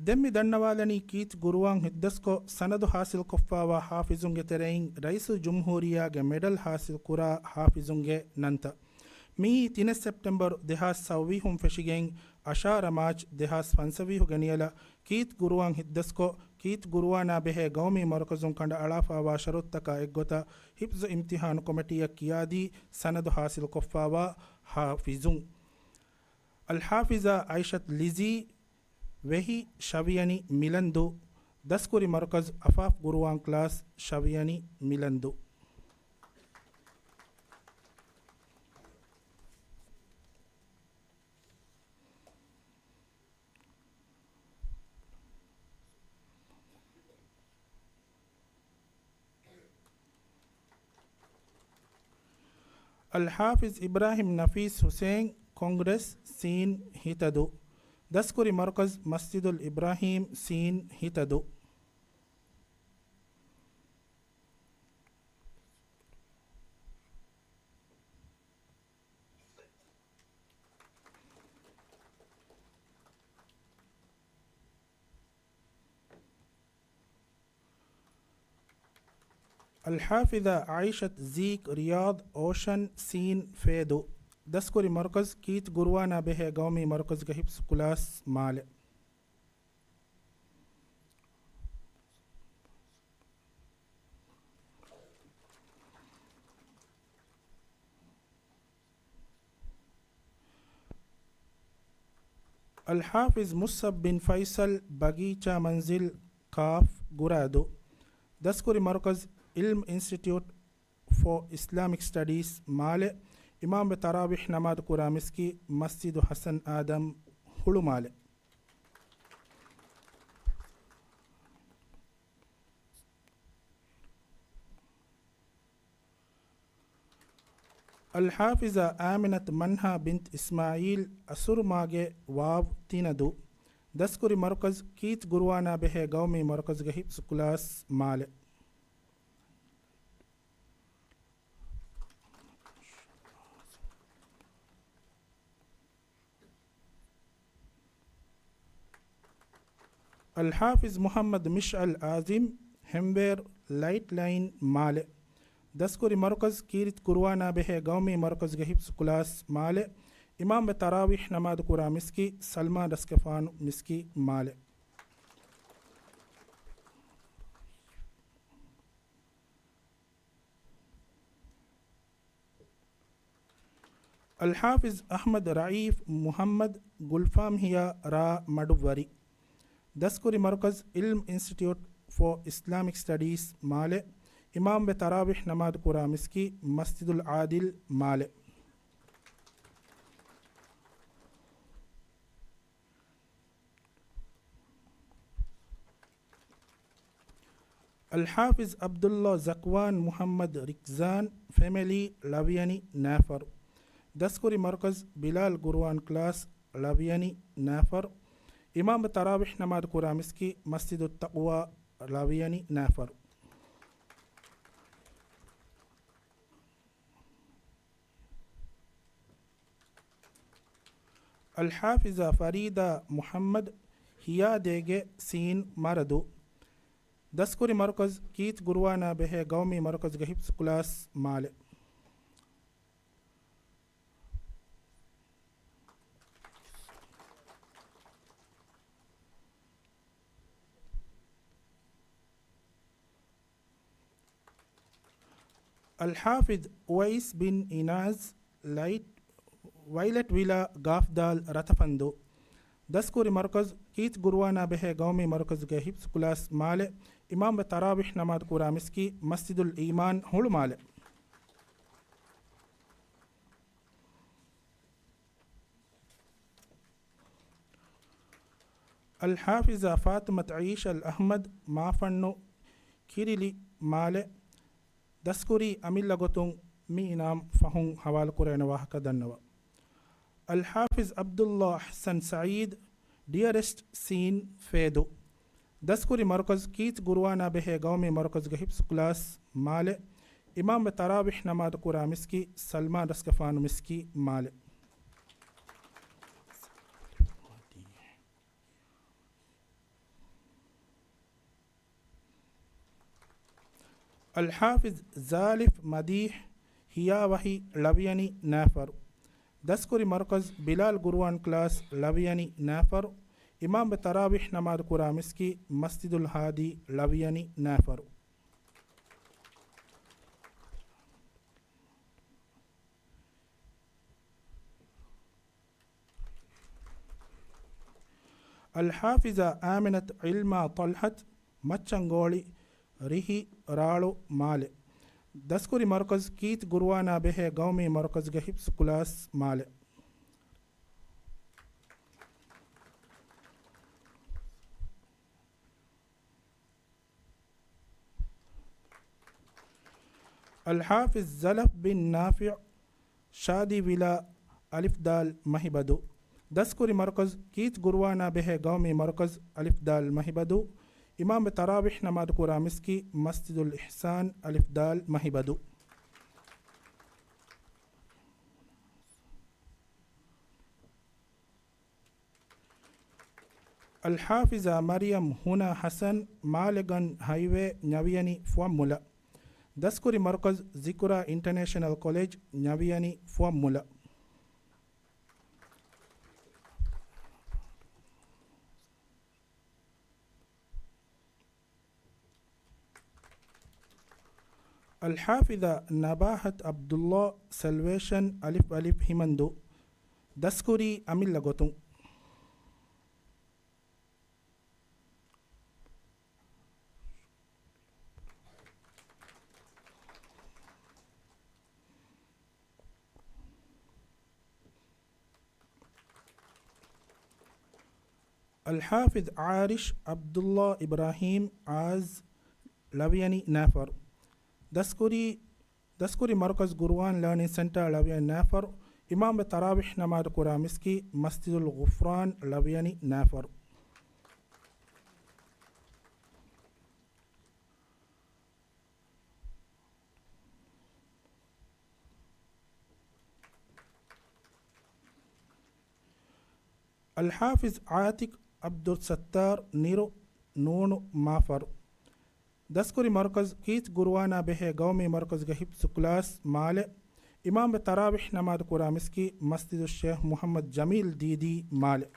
ދެން މި ދަންނަވާލަނީ ކީތް ގުރުއާން ހިތްދަސްކޮށް، ސަނަދު ހާސިލްކޮށްފާވާ ޙާފިޒުންގެ ތެރެއިން ރައީސުލް ޖުމްހޫރިއްޔާގެ މެޑަލް ހާސިލް ކުރާ ޙާފިޒުންގެ ނަންތައް. މިއީ ތިނެއް ސެޕްޓެމްބަރު ދެހާސް ސައުވީހުން ފެށިގެން، އަށާރަ މާޗް ދެހާސް ފަންސަވީހުގެ ނިޔަލަށް ކީތް ގުރުއާން ހިތްދަސްކޮށް، ކީތް ގުރުއާނާ ބެހޭ ގައުމީ މަރުކަޒުން ކަނޑައަޅާފާވާ ޝަރުތުތަކާ އެއްގޮތަށް ޙިފްޒު އިމްތިޙާނު ކޮމިޓީއަށް ކިޔާދީ ސަނަދު ޙާސިލްކޮށްފާވާ ޙާފިޒުން. އަލްޙާފިޒާ އައިޝަތު ލިޒީ، ވެހި، ޝަވިޔަނި މިލަންދޫ. ދަސްކުރި މަރުކަޒު، އަފާފް ގުރުއާން ކްލާސް، ޝަވިޔަނި މިލަންދޫ. އަލްޙާފިޒް އިބްރާހިމް ނަފީސް ޙުސައިން، ކޮންގްރެސް، ސީން، ހިތަދޫ. ދަސްކުރި މަރުކަޒު، މަސްޖިދުލް އިބްރާހީމް، ސީން، ހިތަދޫ. އަލްޙާފިޒާ އައިޝަތު ޒީކް، ރިޔާޟް، އޯޝަން، ސީން، ފޭދޫ. ދަސްކުރި މަރުކަޒު، ކީތް ގުރުއާނާ ބެހޭ ގައުމީ މަރުކަޒުގެ ޙިފްޒު ކްލާސް، މާލެ. އަލްޙާފިޒް މުޞްޢަބް ބިން ފައިޞަލް، ބަގީޗާ މަންޒިލް، ކާފް، ގުރާދޫ. ދަސްކުރި މަރުކަޒު، އިލްމް އިންސްޓިޓިއުޓް ފޯ އިސްލާމިކް ސްޓަޑީސް، މާލެ. އިމާމު ތަރާވީޙް ނަމާދު ކުރާ މިސްކިތް، މަސްޖިދު ޙަސަން އާދަމް، ހުޅުމާލެ. އަލްޙާފިޒާ އާމިނަތު މަންހާ ބިންތު އިސްމާޢީލް، އަސުރުމާގެ، ވާވް، ތިނަދޫ. ދަސްކުރި މަރުކަޒު، ކީތް ގުރުއާނާ ބެހޭ ގައުމީ މަރުކަޒުގެ ޙިފްޒު ކްލާސް، މާލެ. އަލްޙާފިޒް މުޙައްމަދު މިޝްޢަލް އާޒިމް، ހެމްވޭރު، ލައިޓް ލައިން، މާލެ. ދަސްކުރި މަރުކަޒު، ކީތް ގުރުއާނާ ބެހޭ ގައުމީ މަރުކަޒުގެ ޙިފްޒު ކްލާސް، މާލެ. އިމާމު ތަރާވީޙް ނަމާދު ކުރާ މިސްކިތް، ސަލްމާ ރަސްގެފާނު މިސްކިތް، މާލެ. އަލްޙާފިޒް އަޙްމަދު ރައީފް މުޙައްމަދު، ގުލްފާމް ހިޔާ، ރ. މަޑުއްވަރި. ދަސްކުރި މަރުކަޒު، އިލްމް އިންސްޓިޓިއުޓް ފޯ އިސްލާމިކް ސްޓަޑީސް، މާލެ. އިމާމު ތަރާވީޙް ނަމާދު ކުރާ މިސްކިތް، މަސްޖިދުލް ޢާދިލް، މާލެ. އަލްޙާފިޒް ޢަބްދުﷲ ޒަކްވާން މުޙައްމަދު ރިކްޒާން، ފެމެލީ، ޅަވިޔަނި ނާފަރު. ދަސްކުރި މަރުކަޒު، ބިލާލް ގުރުއާން ކްލާސް، ޅަވިޔަނި ނާފަރު. އިމާމު ތަރާވީޙް ނަމާދު ކުރާ މިސްކިތް، މަސްޖިދު ތަޤްވާ، ޅަވިޔަނި ނާފަރު. އަލްޙާފިޒާ ފަރީދާ މުޙައްމަދު، ހިޔާދޭގެ، ސީން، މަރަދޫ. ދަސްކުރި މަރުކަޒު، ކީތް ގުރުއާނާ ބެހޭ ގައުމީ މަރުކަޒުގެ ޙިފްޒު ކްލާސް، މާލެ. އަލްޙާފިޒް އުވައިސް ބިން އިނާޒް ލައިޓް، ވައިލެޓް ވިލާ ގާފްދާލް ރަތަފަންދޫ. ދަސްކުރި މަރުކަޒު ކީތް ގުރުއާނާ ބެހޭ ގައުމީ މަރުކަޒުގެ ޙިފްޒު ކްލާސް މާލެ. އިމާމްވެ ތަރާވީޙް ނަމާދު ކުރާ މިސްކިތް މަސްޖިދުލް އީމާން ހުޅުމާލެ. އަލްޙާފިޒާ ފާތިމަތު އައީޝަ އަލް އަޙްމަދު މާފަންނު ކިރިލި މާލެ. ދަސްކުރީ އަމިއްލަ ގޮތުން މި އިނާމް ފަހުން ޙަވާލުކުރެވޭނެ ވާހަކަ ދަންނަވަ. އަލްޙާފިޒް ޢަބްދުﷲ އަޙްސަން ސަޢީދު، ޑިއަރެސްޓް ސީން ފޭދޫ. ދަސްކުރި މަރުކަޒު ކީތް ގުރުއާނާ ބެހޭ ގައުމީ މަރުކަޒުގެ ޙިފްޒު ކްލާސް މާލެ. އިމާމްވެ ތަރާވީޙް ނަމާދު ކުރާ މިސްކިތް ސަލްމާން ރަސްގަފާނު މިސްކިތް މާލެ. އަލްޙާފިޒް ޒާލިފް މަދީޙް ހިޔާވަހި ޅަވިޔަނި ނާފަރު. ދަސްކުރި މަރުކަޒު ބިލާލް ގުރުއާން ކްލާސް ޅަވިޔަނި ނާފަރު. އިމާމްވެ ތަރާވީޙް ނަމާދު ކުރާ މިސްކިތް މަސްޖިދުލް ހާދީ ޅަވިޔަނި ނާފަރު. އަލްޙާފިޒާ އާމިނަތު ޢިލްމާ ޠަލްޙަތު މައްޗަންގޯޅި ރިހި ރާޅު މާލެ. ދަސްކުރި މަރުކަޒު ކީތް ގުރުއާނާ ބެހޭ ގައުމީ މަރުކަޒުގެ ޙިފްޒު ކްލާސް މާލެ. އަލްޙާފިޒް ޒަލަފް ބިން ނާފިޢު ޝާދީ ވިލާ އަލިފްދާލް މަހިބަދޫ. ދަސްކުރި މަރުކަޒު ކީތް ގުރުއާނާ ބެހޭ ގައުމީ މަރުކަޒު އަލިފްދާލް މަހިބަދޫ. އިމާމްވެ ތަރާވީޙް ނަމާދު ކުރާ މިސްކިތް މަސްޖިދުލް އިޙްސާން އަލިފްދާލް މަހިބަދޫ. އަލްޙާފިޒާ މަރިޔަމް ހުނާ ޙަސަން މާލެގަން ހައިވޭ ނަވިޔަނި ފުވައްމުލަ. ދަސްކުރި މަރުކަޒު ޒިކުރާ އިންޓަނޭޝަނަލް ކޮލެޖް ނަވިޔަނި ފުވައްމުލަ. އަލްޙާފިޒާ ނަބާހަތު ޢަބްދުﷲ ސަލްވޭޝަން އަލިފް އަލިފް ހިމަންދޫ. ދަސްކުރީ އަމިއްލަ ގޮތުން. އަލްޙާފިޒް އާރިޝް ޢަބްދުﷲ އިބްރާހީމް އާޒް ޅަވިޔަނި ނާފަރު. ދަސްކުރީ، ދަސްކުރި މަރުކަޒު ގުރުއާން ލާނިން ސެންޓާ ޅަވިޔަނި ނާފަރު. އިމާމްވެ ތަރާވީޙް ނަމާދު ކުރާ މިސްކިތް މަސްޖިދުލް ޣުފްރާން ޅަވިޔަނި ނާފަރު. އަލްޙާފިޒް ޢާތިޤް ޢަބްދުއްސައްތާރު ނިރު ނޫނު މާފަރު. ދަސްކުރި މަރުކަޒު ކީތް ގުރުއާނާ ބެހޭ ގައުމީ މަރުކަޒުގެ ޙިފްޒު ކްލާސް މާލެ. އިމާމްވެ ތަރާވީޙް ނަމާދު ކުރާ މިސްކިތް މަސްޖިދުއް ޝޭޚް މުޙައްމަދު ޖަމީލް ދީދީ މާލެ.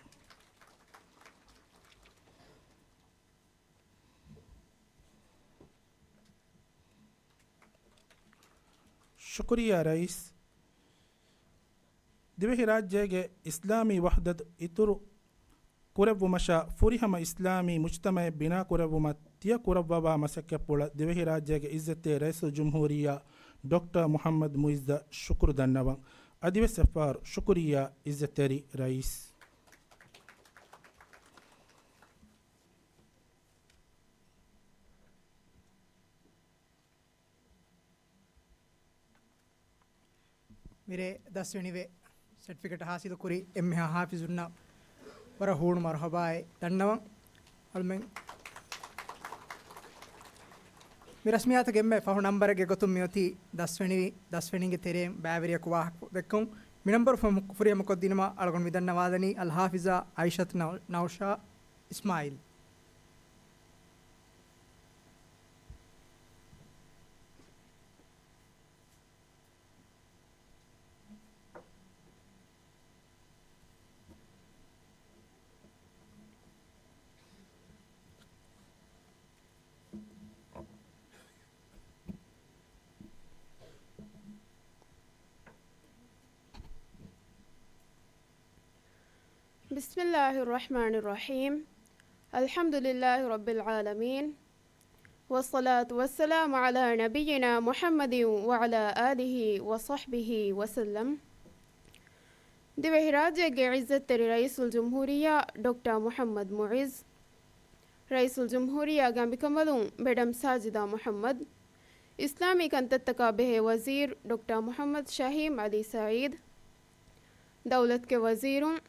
ޝުކުރިއްޔާ ރައީސް. ދިވެހިރާއްޖޭގެ އިސްލާމީ ވަޙްދަތު އިތުރު ކުރެއްވުމަށާ، ފުރިހަމަ އިސްލާމީ މުޖްތަމަޢެއް ބިނާކުރެއްވުމަށް ތިޔަ ކުރައްވަވާ މަސައްކަތްޕުޅަށް ދިވެހިރާއްޖޭގެ ޢިއްޒަތްތެރި ރައީސުލްޖުމްހޫރިއްޔާ ޑޮކްޓަރ މުޙައްމަދު މުޢިއްޒަށް ޝުކުރު ދަންނަވަން. އަދިވެސް އެއްފަހަރު ޝުކުރިއްޔާ ޢިއްޒަތްތެރި ރައީސް. މިރޭ ދަސްވެނިވެ، ސެޓްފިކެޓް ހާސިލުކުރި އެންމެހާ ޙާފިޒުންނަށް ވަރަށް ހޫނު މަރުޙަބާއެއް ދަންނަވަން. އަޅުމެން މި ރަސްމިއްޔާތުގެ އެންމެ ފަހު ނަންބަރެއްގެ ގޮތުން މިއޮތީ ދަސްވެނިވި، ދަސްވެނީގެ ތެރެއިން ބައިވެރިޔަކު ވާހަކަ ދެއްކުން. މި ނަންބަރު ފުރިހަމަކޮށްދިނުމަށް އަޅުގަނޑު މިދަންނަވާލަނީ އަލްޙާފިޒާ ޢައިޝަތު ނައު، ނައުޝާ އިސްމާޢީލް. بسم الله الرحمن الرحيم. الحمد لله رب العالمين. والصلاة والسلام على نبينا محمد وعلى آله وصحبه وسلم. ދިވެހިރާއްޖޭގެ ޢިއްޒަތްތެރި ރައީސުލްޖުމްހޫރިއްޔާ ޑޮކްޓަރ މުޙައްމަދު މުޢިއްޒު، ރައީސުލްޖުމްހޫރިއްޔާގެ އަނބިކަނބަލުން މެޑަމް ސާޖިދާ މުޙައްމަދު، އިސްލާމީ ކަންތައްތަކާ ބެހޭ ވަޒީރު ޑޮކްޓަރ މުޙައްމަދު ޝަހީމް ޢަލީ ސަޢީދު، ދައުލަތުގެ ވަޒީރުން،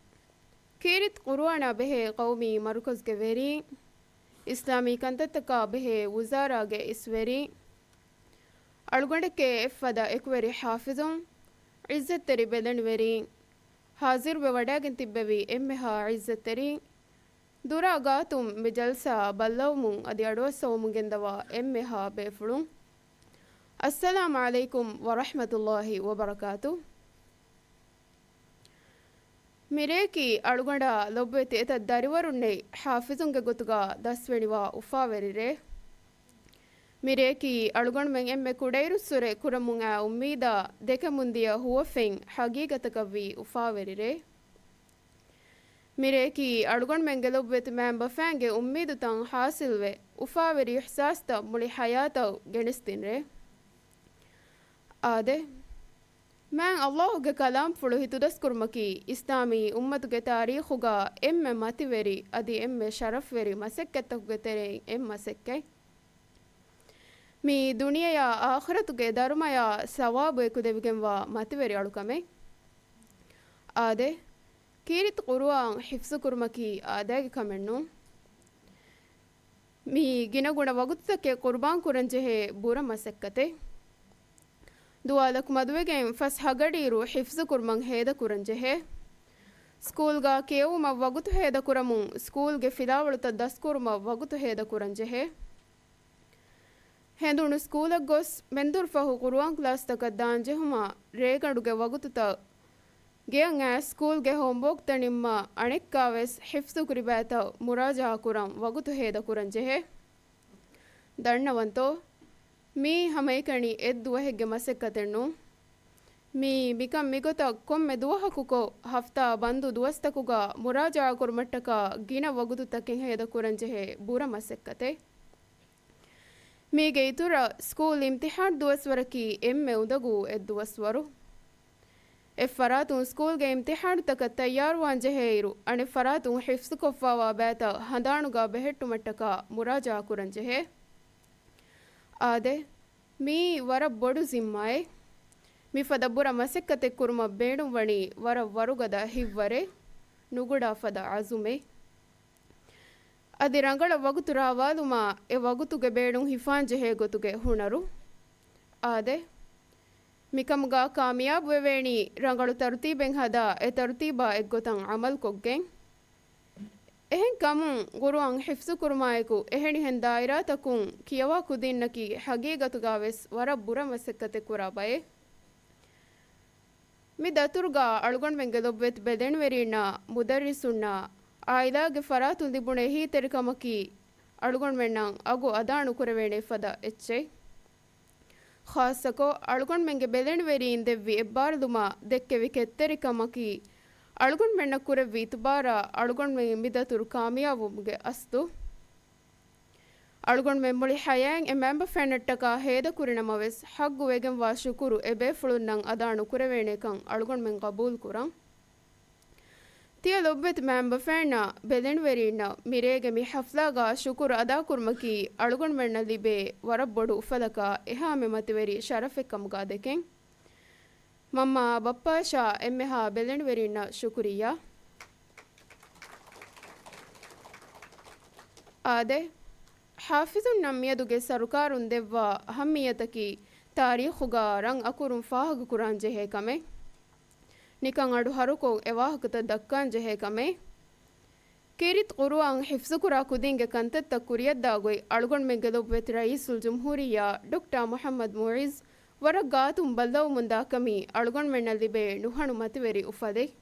ކީރިތި ޤުރުއާނާ ބެހޭ ޤައުމީ މަރުކަޒުގެ ވެރީން، އިސްލާމީ ކަންތައްތަކާ ބެހޭ ވުޒާރާގެ އިސްވެރީން، އަޅުގަނޑެކޭ އެއްފަދަ އެކުވެރި ޙާފިޒުން، ޢިއްޒަތްތެރި ބެލެނިވެރީން، ޙާޒިރުވެ ވަޑައިގެން ތިއްބެވި އެންމެހާ ޢިއްޒަތްތެރީން، ދުރާ ގާތުން މި ޖަލްސާ ބައްލަވަމުން އަދި އަޑުއައްސަވަމުން ގެންދަވާ އެންމެހާ ބޭފުޅުން، އައްސަލާމް ޢަލައިކުމް ވަރަޙްމަތުﷲި ވަބަރަކާތު. މިރެއަކީ އަޅުގަނޑާ ލޮބުވެތި އެތައް ދަރިވަރުންނެތް ޙާފިޒުންގެ ގޮތުގަ ދަސްވެނިވާ އުފާވެރި ރޭ. މިރެއަކީ އަޅުގަނޑުމެން އެންމެ ކުޑައިރުއްސުރެ ކުރަމުން އާ އުއްމީދާ ދެކެމުންދިޔަ ހުވަފެން ޙަގީގަތަކަށްވީ އުފާވެރި ރޭ. މިރެއަކީ އަޅުގަނޑުމެންގެ ލޮބުވެތި މައިންބަފައިންގެ އުއްމީދުތައް ޙާސިލްވެ، އުފާވެރި އިޙްސާސްތައް މުޅި ޙަޔާތަށް ގެނެސްދިން ރޭ. އާދެ! މާތް ﷲ ގެ ކަލާމްފުޅު ހިތުދަސްކުރުމަކީ، އިސްލާމީ އުއްމަތުގެ ތާރީޚުގަ އެންމެ މަތިވެރި، އަދި އެންމެ ޝަރަފްވެރި މަސައްކަތްތަކުގެ ތެރެއިން އެއް މަސައްކަތް. މި ދުނިޔެޔާ އާޚިރަތުގެ ދަރުމަޔާ ސަވާބު އެކުދެވިގެންވާ މަތިވެރި އަޅުކަމެއް. އާދެ! ކީރިތި ޤުރުއާން ޙިފްޒުކުރުމަކީ އާދައިގެ ކަމެއް ނޫން. މި ގިނަގުނަ ވަގުތުތަކެއް ޤުރުބާންކުރަންޖެހޭ ބުރަ މަސައްކަތެއް. ދުވާލަކު މަދުވެގެން ފަސް ހަގަޑިއިރު ޙިފްޒުކުރުމަށް ހޭދަކުރަންޖެހޭ. ސްކޫލްގަ ކިޔެވުމަށް ވަގުތު ހޭދަކުރަމުން، ސްކޫލްގެ ފިލާވަޅުތައް ދަސްކުރުމަށް ވަގުތު ހޭދަކުރަންޖެހޭ. ހެނދުނު ސްކޫލަށް ގޮސް، މެންދުރުފަހު ޤުރުއާން ކްލާސްތަކަށް ދާންޖެހުމަށް ރޭގަނޑުގެ ވަގުތުތައް ގެޔަށް އައިސް ސްކޫލްގެ ހޯމްވޯކްތައް ނިންމާ އަނެއްކާވެސް ޙިފްޒުކުރި ބައިތައް މުރާޖަޢާކުރަން ވަގުތު ހޭދަކުރަންޖެހޭ. ދަންނަވަންތޯ؟ މީ ހަމައެކަނި އެއްދުވަހެއްގެ މަސައްކަތެއް ނޫން. މީ މިކަން މިގޮތަށް ކޮންމެ ދުވަހަކުކޮށް، ހަފްތާ ބަންދު ދުވަސްތަކުގަ މުރާޖަޢާކުރުމަށްޓަކާ ގިނަ ވަގުތުތަކެއް ހޭދަކުރަންޖެހޭ ބުރަ މަސައްކަތެއް. މީގެ އިތުރަށް، ސްކޫލް އިމްތިޙާން ދުވަސްވަރަކީ އެންމެ އުނދަގޫ އެއްދުވަސްވަރު. އެއްފަރާތުން ސްކޫލްގެ އިމްތިޙާނުތަކަށް ތައްޔާރުވާންޖެހޭއިރު، އަނެއްފަރާތުން ޙިފްޒުކޮށްފައިވާ ބައިތައް ހަނދާނުގަ ބެހެއްޓުމަށްޓަކާ މުރާޖަޢާކުރަންޖެހޭ. އާދެ! މީ ވަރަށް ބޮޑު ޒިންމާއެއް. މިފަދަ ބުރަ މަސައްކަތެއް ކުރުމަށް ބޭނުންވަނީ ވަރަށް ވަރުގަދަ ހިތްވަރެއް، ނުގުޑާ ފަދަ ޢަޒުމެއް. އަދި ރަނގަޅަށް ވަގުތު ރާވާލުމާ، އެ ވަގުތުގެ ބޭނުން ހިފާންޖެހޭ ގޮތުގެ ހުނަރު. އާދެ! މިކަމުގަ ކާމިޔާބުވެވޭނީ، ރަނގަޅު ތަރުތީބެއް ހަދާ، އެ ތަރުތީބާ އެއްގޮތަށް ޢަމަލުކޮށްގެން. އެހެން ކަމުން، ޤުރުއާން ޙިފްޒުކުރުމާއެކު، އެހެނިހެން ދާއިރާތަކުން ކިޔަވާ ކުދިންނަކީ ޙަގީގަތުގަވެސް ވަރަށް ބުރަ މަސައްކަތެއް ކުރާ ބައެއް. މި ދަތުރުގަ އަޅުގަނޑުމެންގެ ލޮބުވެތި ބެލެނިވެރީންނާ، މުދައްރިސުންނާ، ޢާއިލާގެ ފަރާތުން ލިބުނު އެހީތެރިކަމަކީ، އަޅުގަނޑުމެންނަށް އަގު އަދާނުކުރެވޭނެ ފަދަ އެއްޗެއް. ޚާއްޞަކޮށް، އަޅުގަނޑުމެންގެ ބެލެނިވެރީން ދެއްވި އެއްބާރުލުމާ ދެއްކެވި ކެތްތެރިކަމަކީ، އަޅުގަނޑުމެންނަށް ކުރެއްވި އިތުބާރާ، އަޅުގަނޑުމެން މިދަތުރު ކާމިޔާބުވުމުގެ އަސްލު. އަޅުގަނޑުމެން މުޅި ޙަޔާތް އެ މައިންބަފައިންނަށްޓަކާ ހޭދަކުރިނަމަވެސް، ޙައްގު ވެގެންވާ ޝުކުރު އެބޭފުޅުންނަށް އަދާނުކުރެވޭނެކަން އަޅުގަނޑުމެން ގަބޫލުކުރަން. ތިޔަ ލޮބުވެތި މައިންބަފައިންނަށް، ބެލެނިވެރީންނަށް، މިރޭގެ މި ޙަފްލާގަ ޝުކުރު އަދާކުރުމަކީ، އަޅުގަނޑުމެންނަށް ލިބޭ ވަރަށް ބޮޑު އުފަލަކާ އެހާމެ މަތިވެރި ޝަރަފެއްކަމުގަ ދެކެން. މަންމައާ ބައްޕައަށާ އެންމެހާ ބެލެނިވެރީންނަށް ޝުކުރިއްޔާ. އާދެ، ޙާފިޒުންނަށް މިއަދުގެ ސަރުކާރުން ދެއްވާ އަހައްމިއްޔަތަކީ ތާރީޚުގަ ރަން އަކުރުން ފާހަގަކުރާންޖެހޭ ކަމެއް. ނިކަން އަޑު ހަރުކޮށް އެ ވާހަކަތައް ދައްކާންޖެހޭ ކަމެއް. ކީރިތި ޤުރުއާން ޙިފްޒުކުރާ ކުދިންގެ ކަންތައްތައް ކުރިއަށްދާ ގޮތް އަޅުގަނޑުމެންގެ ލޮބުވެތި ރައީސުލްޖުމްހޫރިއްޔާ ޑޮކްޓަރ މުޙައްމަދު މުޢިއްޒު ވަރަށް ގާތުން ބައްލަވަމުންދާ ކަމީ އަޅުގަނޑުމެންނަށް ލިބޭ ނުހަނު މަތިވެރި އުފަލެއް.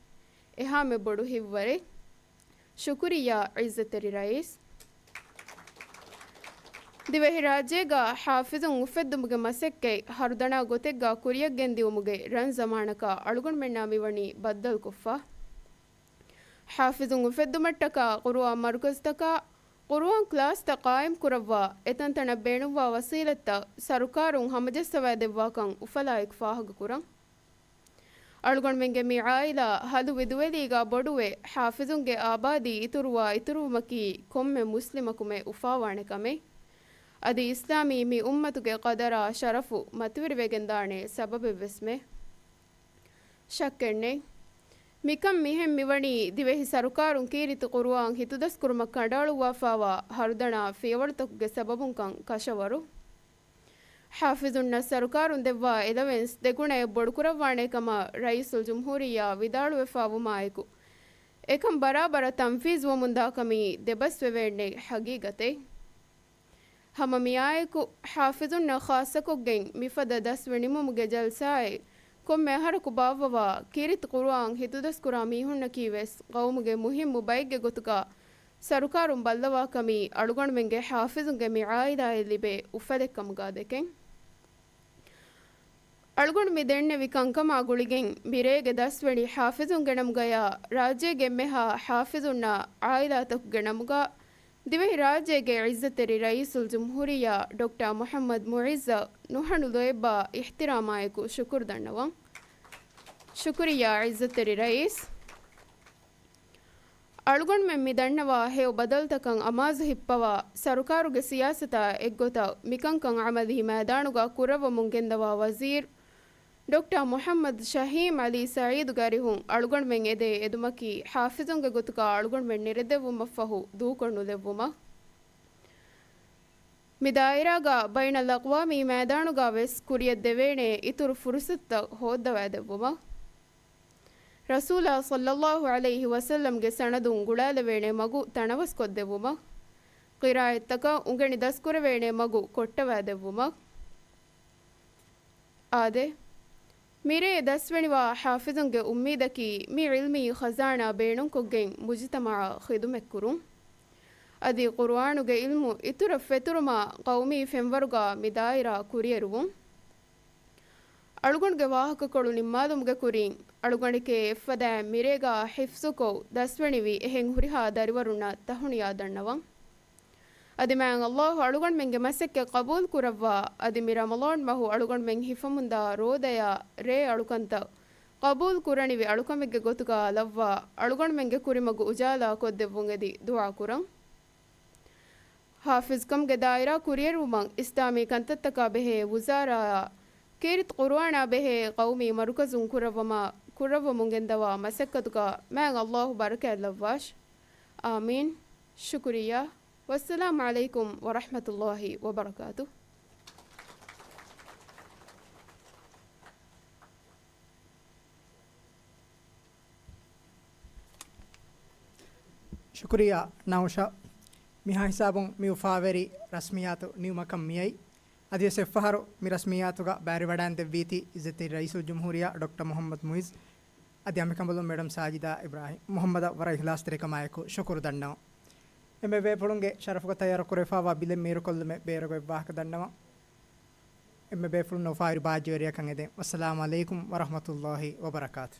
އެހާމެ ބޮޑު ހިތްވަރެއް. ޝުކުރިއްޔާ ޢިއްޒަތްތެރި ރައީސް. ދިވެހިރާއްޖޭގަ ޙާފިޒުން އުފެއްދުމުގެ މަސައްކަތް ހަރުދަނާ ގޮތެއްގަ ކުރިއަށްގެންދިއުމުގެ ރަން ޒަމާނަކަށް އަޅުގަނޑުމެންނާ މިވަނީ ބައްދަލުކޮށްފަ. ޙާފިޒުން އުފެއްދުމަށްޓަކާ ޤުރުއާން މަރުކަޒުތަކާ، ޤުރުއާން ކްލާސްތައް ޤާއިމްކުރައްވާ، އެތަންތަނަށް ބޭނުންވާ ވަސީލަތްތައް ސަރުކާރުން ހަމަޖައްސަވައިދެއްވާކަން އުފަލާއެކު ފާހަގަކުރަން. އަޅުގަނޑުމެންގެ މި ޢާއިލާ ހަލު ވިދުވެލީގާ ބޮޑުވެ، ޙާފިޒުންގެ އާބާދީ އިތުރުވާ އިތުރުވުމަކީ ކޮންމެ މުސްލިމަކުމެ އުފާވާނެ ކަމެއް. އަދި އިސްލާމީ މި އުއްމަތުގެ ޤަދަރާ ޝަރަފު މަތިވެރިވެގެންދާނެ ސަބަބެއްވެސްމެ. ޝައްކެއްނެތް. މިކަން މިހެން މިވަނީ ދިވެހި ސަރުކާރުން ކީރިތި ޤުރުއާން ހިތުދަސްކުރުމަށް ކަނޑައަޅުއްވާފާވާ ހަރުދަނާ ފިޔަވަޅުތަކުގެ ސަބަބުންކަން ކަށަވަރު. ޙާފިޒުންނަށް ސަރުކާރުން ދެއްވާ އެލަވެންސް ދެގުނައެއް ބޮޑުކުރައްވާނެ ކަމަށް ރައީސުލްޖުމްހޫރިއްޔާ ވިދާޅުވެފާވުމާއެކު، އެކަން ބަރާބަރަށް ތަންފީޒުވަމުންދާ ކަމީ ދެބަސްވެވޭނެ ޙަޤީޤަތެއް. ހަމަ މިއާއެކު، ޙާފިޒުންނަށް ޚާއްޞަކޮށްގެން މިފަދަ ދަސްވެ ނިމުމުގެ ޖަލްސާއެއް ކޮންމެ އަހަރަކު ބާއްވަވާ، ކީރިތި ޤުރުއާން ހިތުދަސްކުރާ މީހުންނަކީވެސް ޤައުމުގެ މުހިއްމު ބައެއްގެ ގޮތުގަ ސަރުކާރުން ބައްލަވާ ކަމީ އަޅުގަނޑުމެންގެ ޙާފިޒުންގެ މި ޢާއިލާއަށް ލިބޭ އުފަލެއްކަމުގާ ދެކެން. އަޅުގަނޑު މި ދެންނެވި ކަންކަމާ ގުޅިގެން، މިރޭގެ ދަސްވެނި ޙާފިޒުންގެ ނަމުގަޔާ، ރާއްޖޭގެ އެންމެހާ ޙާފިޒުންނާ ޢާއިލާތަކުގެ ނަމުގާ، ދިވެހިރާއްޖޭގެ ޢިއްޒަތްތެރި ރައީސުލްޖުމްހޫރިއްޔާ ޑޮކްޓަރ މުޙައްމަދު މުޢިއްޒަށް ނުހަނު ލޯތްބާ އިޙްތިރާމާއެކު ޝުކުރު ދަންނަވަން. ޝުކުރިއްޔާ ޢިއްޒަތްތެރި ރައީސް. އަޅުގަނޑުމެން މި ދަންނަވާ ހެޔޮ ބަދަލުތަކަށް އަމާޒު ހިއްޕަވާ، ސަރުކާރުގެ ސިޔާސަތާ އެއްގޮތަށް މިކަންކަން ޢަމަލީ މައިދާނުގަ ކުރައްވަމުން ގެންދަވާ ވަޒީރު ޑޮކްޓަރ މުޙައްމަދު ޝަހީމް ޢަލީ ސަޢީދުގެ އަރިހުން އަޅުގަނޑުމެން އެދޭ އެދުމަކީ، ޙާފިޒުންގެ ގޮތުގަ އަޅުގަނޑުމެން ނެރެދެއްވުމަށްފަހު ދޫކޮށް ނުލެއްވުމަށް. މި ދާއިރާގަ ބައިނަލްއަޤްވާމީ މައިދާނުގަ ވެސް ކުރިޔަށް ދެވޭނެ އިތުރު ފުރުޞަތުތައް ހޯއްދަވާދެއްވުމަށް. ރަސޫލާ ޞައްލައްލާހު ޢަލައިހި ވަސައްލަމްގެ ސަނަދުން ގުޅާލެވޭނެ މަގު ތަނަވަސްކޮށްދެއްވުމަށް. ޤިރާއަތްތަކަށް އުނގެނި ދަސްކުރެވޭނެ މަގު ކޮށްޓަވާދެއްވުމަށް. އާދެ! މިރޭ ދަސްވެނިވާ ޙާފިޒުންގެ އުއްމީދަކީ މި ޢިލްމީ ޚަޒާނާ ބޭނުންކޮށްގެން މުޖުތަމަޢަށް ޚިދުމަތްކުރުން. އަދި ޤުރުއާނުގެ ޢިލްމު އިތުރަށް ފެތުރުމަށް ޤައުމީ ފެންވަރުގަ މި ދާއިރާ ކުރިއެރުވުން. އަޅުގަނޑުގެ ވާހަކަކޮޅު ނިންމާލުމުގެ ކުރިން، އަޅުގަނޑެކޭ އެއްފަދައިން މިރޭގަ ޙިފްޒުކޮށް، ދަސްވެނިވި އެހެން ހުރިހާ ދަރިވަރުންނަށް ތަހުނިޔާ ދަންނަވަން. އަދި މާތް ﷲ އަޅުގަނޑުމެންގެ މަސައްކަތް ޤަބޫލު ކުރައްވާ، އަދި މި ރަމަޟާން މަހު އަޅުގަނޑުމެން ހިފަމުންދާ ރޯދަޔާ ރޭ އަޅުކަންތައް ޤަބޫލު ކުރަނިވި އަޅުކަމެއްގެ ގޮތުގަ ލައްވާ، އަޅުގަނޑުމެންގެ ކުރިމަގު އުޖާލާ ކޮށްދެއްވުން އެދި ދުޢާ ކުރަން. ޙާފިޒްކަމުގެ ދާއިރާ ކުރިއެރުވުމަށް އިސްލާމީ ކަންތައްތަކާ ބެހޭ ވުޒާރާއާ، ކީރިތި ޤުރުއާނާ ބެހޭ ޤައުމީ މަރުކަޒުން ކުރައްވަމާ، ކުރައްވަމުން ގެންދަވާ މަސައްކަތުގަ މާތް ﷲ ބަރަކާތް ލައްވާށި. އާމީން. ޝުކުރިއްޔާ. ވައްސަލާމް ޢަލައިކުމް ވަރަޙްމަތުﷲ ވަބަރަކާތު. ޝުކުރިއްޔާ ނައުޝާ. މިހާ ހިސާބުން މި އުފާވެރި ރަސްމިއްޔާތު ނިމުމަކަށް މިއައީ. އަދިވެސް އެއްފަހަރު މި ރަސްމިއްޔާތުގަ ބައިވެރިވަޑައިން ދެއްވީތީ އިއްޒަތްތެރި ރައީސުލްޖުމްހޫރިއްޔާ ޑޮކްޓަރ މުޙައްމަދު މުޢިއްޒު އަދި އަނބިކަނބަލުން މެޑަމް ސާޖިދާ އިބްރާހިމް. މުޙައްމަދަށް ވަރަށް އިޚްލާޞްތެރިކަމާއެކު ޝުކުރު ދަންނަވަން. އެންމެ ބޭފުޅުންގެ ޝަރަފުގަ ތައްޔާރު ކުރެވިފައިވާ ބިލެއް މީރުކޮށްލުމެއް ބޭރުގަ އެއްވާހަކަ ދަންނަވަން. އެންމެ ބޭފުޅުންނަށް އުފާވެރި ބާއްޖަވެރިއަކަށް އެދެން. ވައްސަލާމް ޢަލައިކުމް ވަރަޙްމަތުﷲ ވަބަރަކާތު.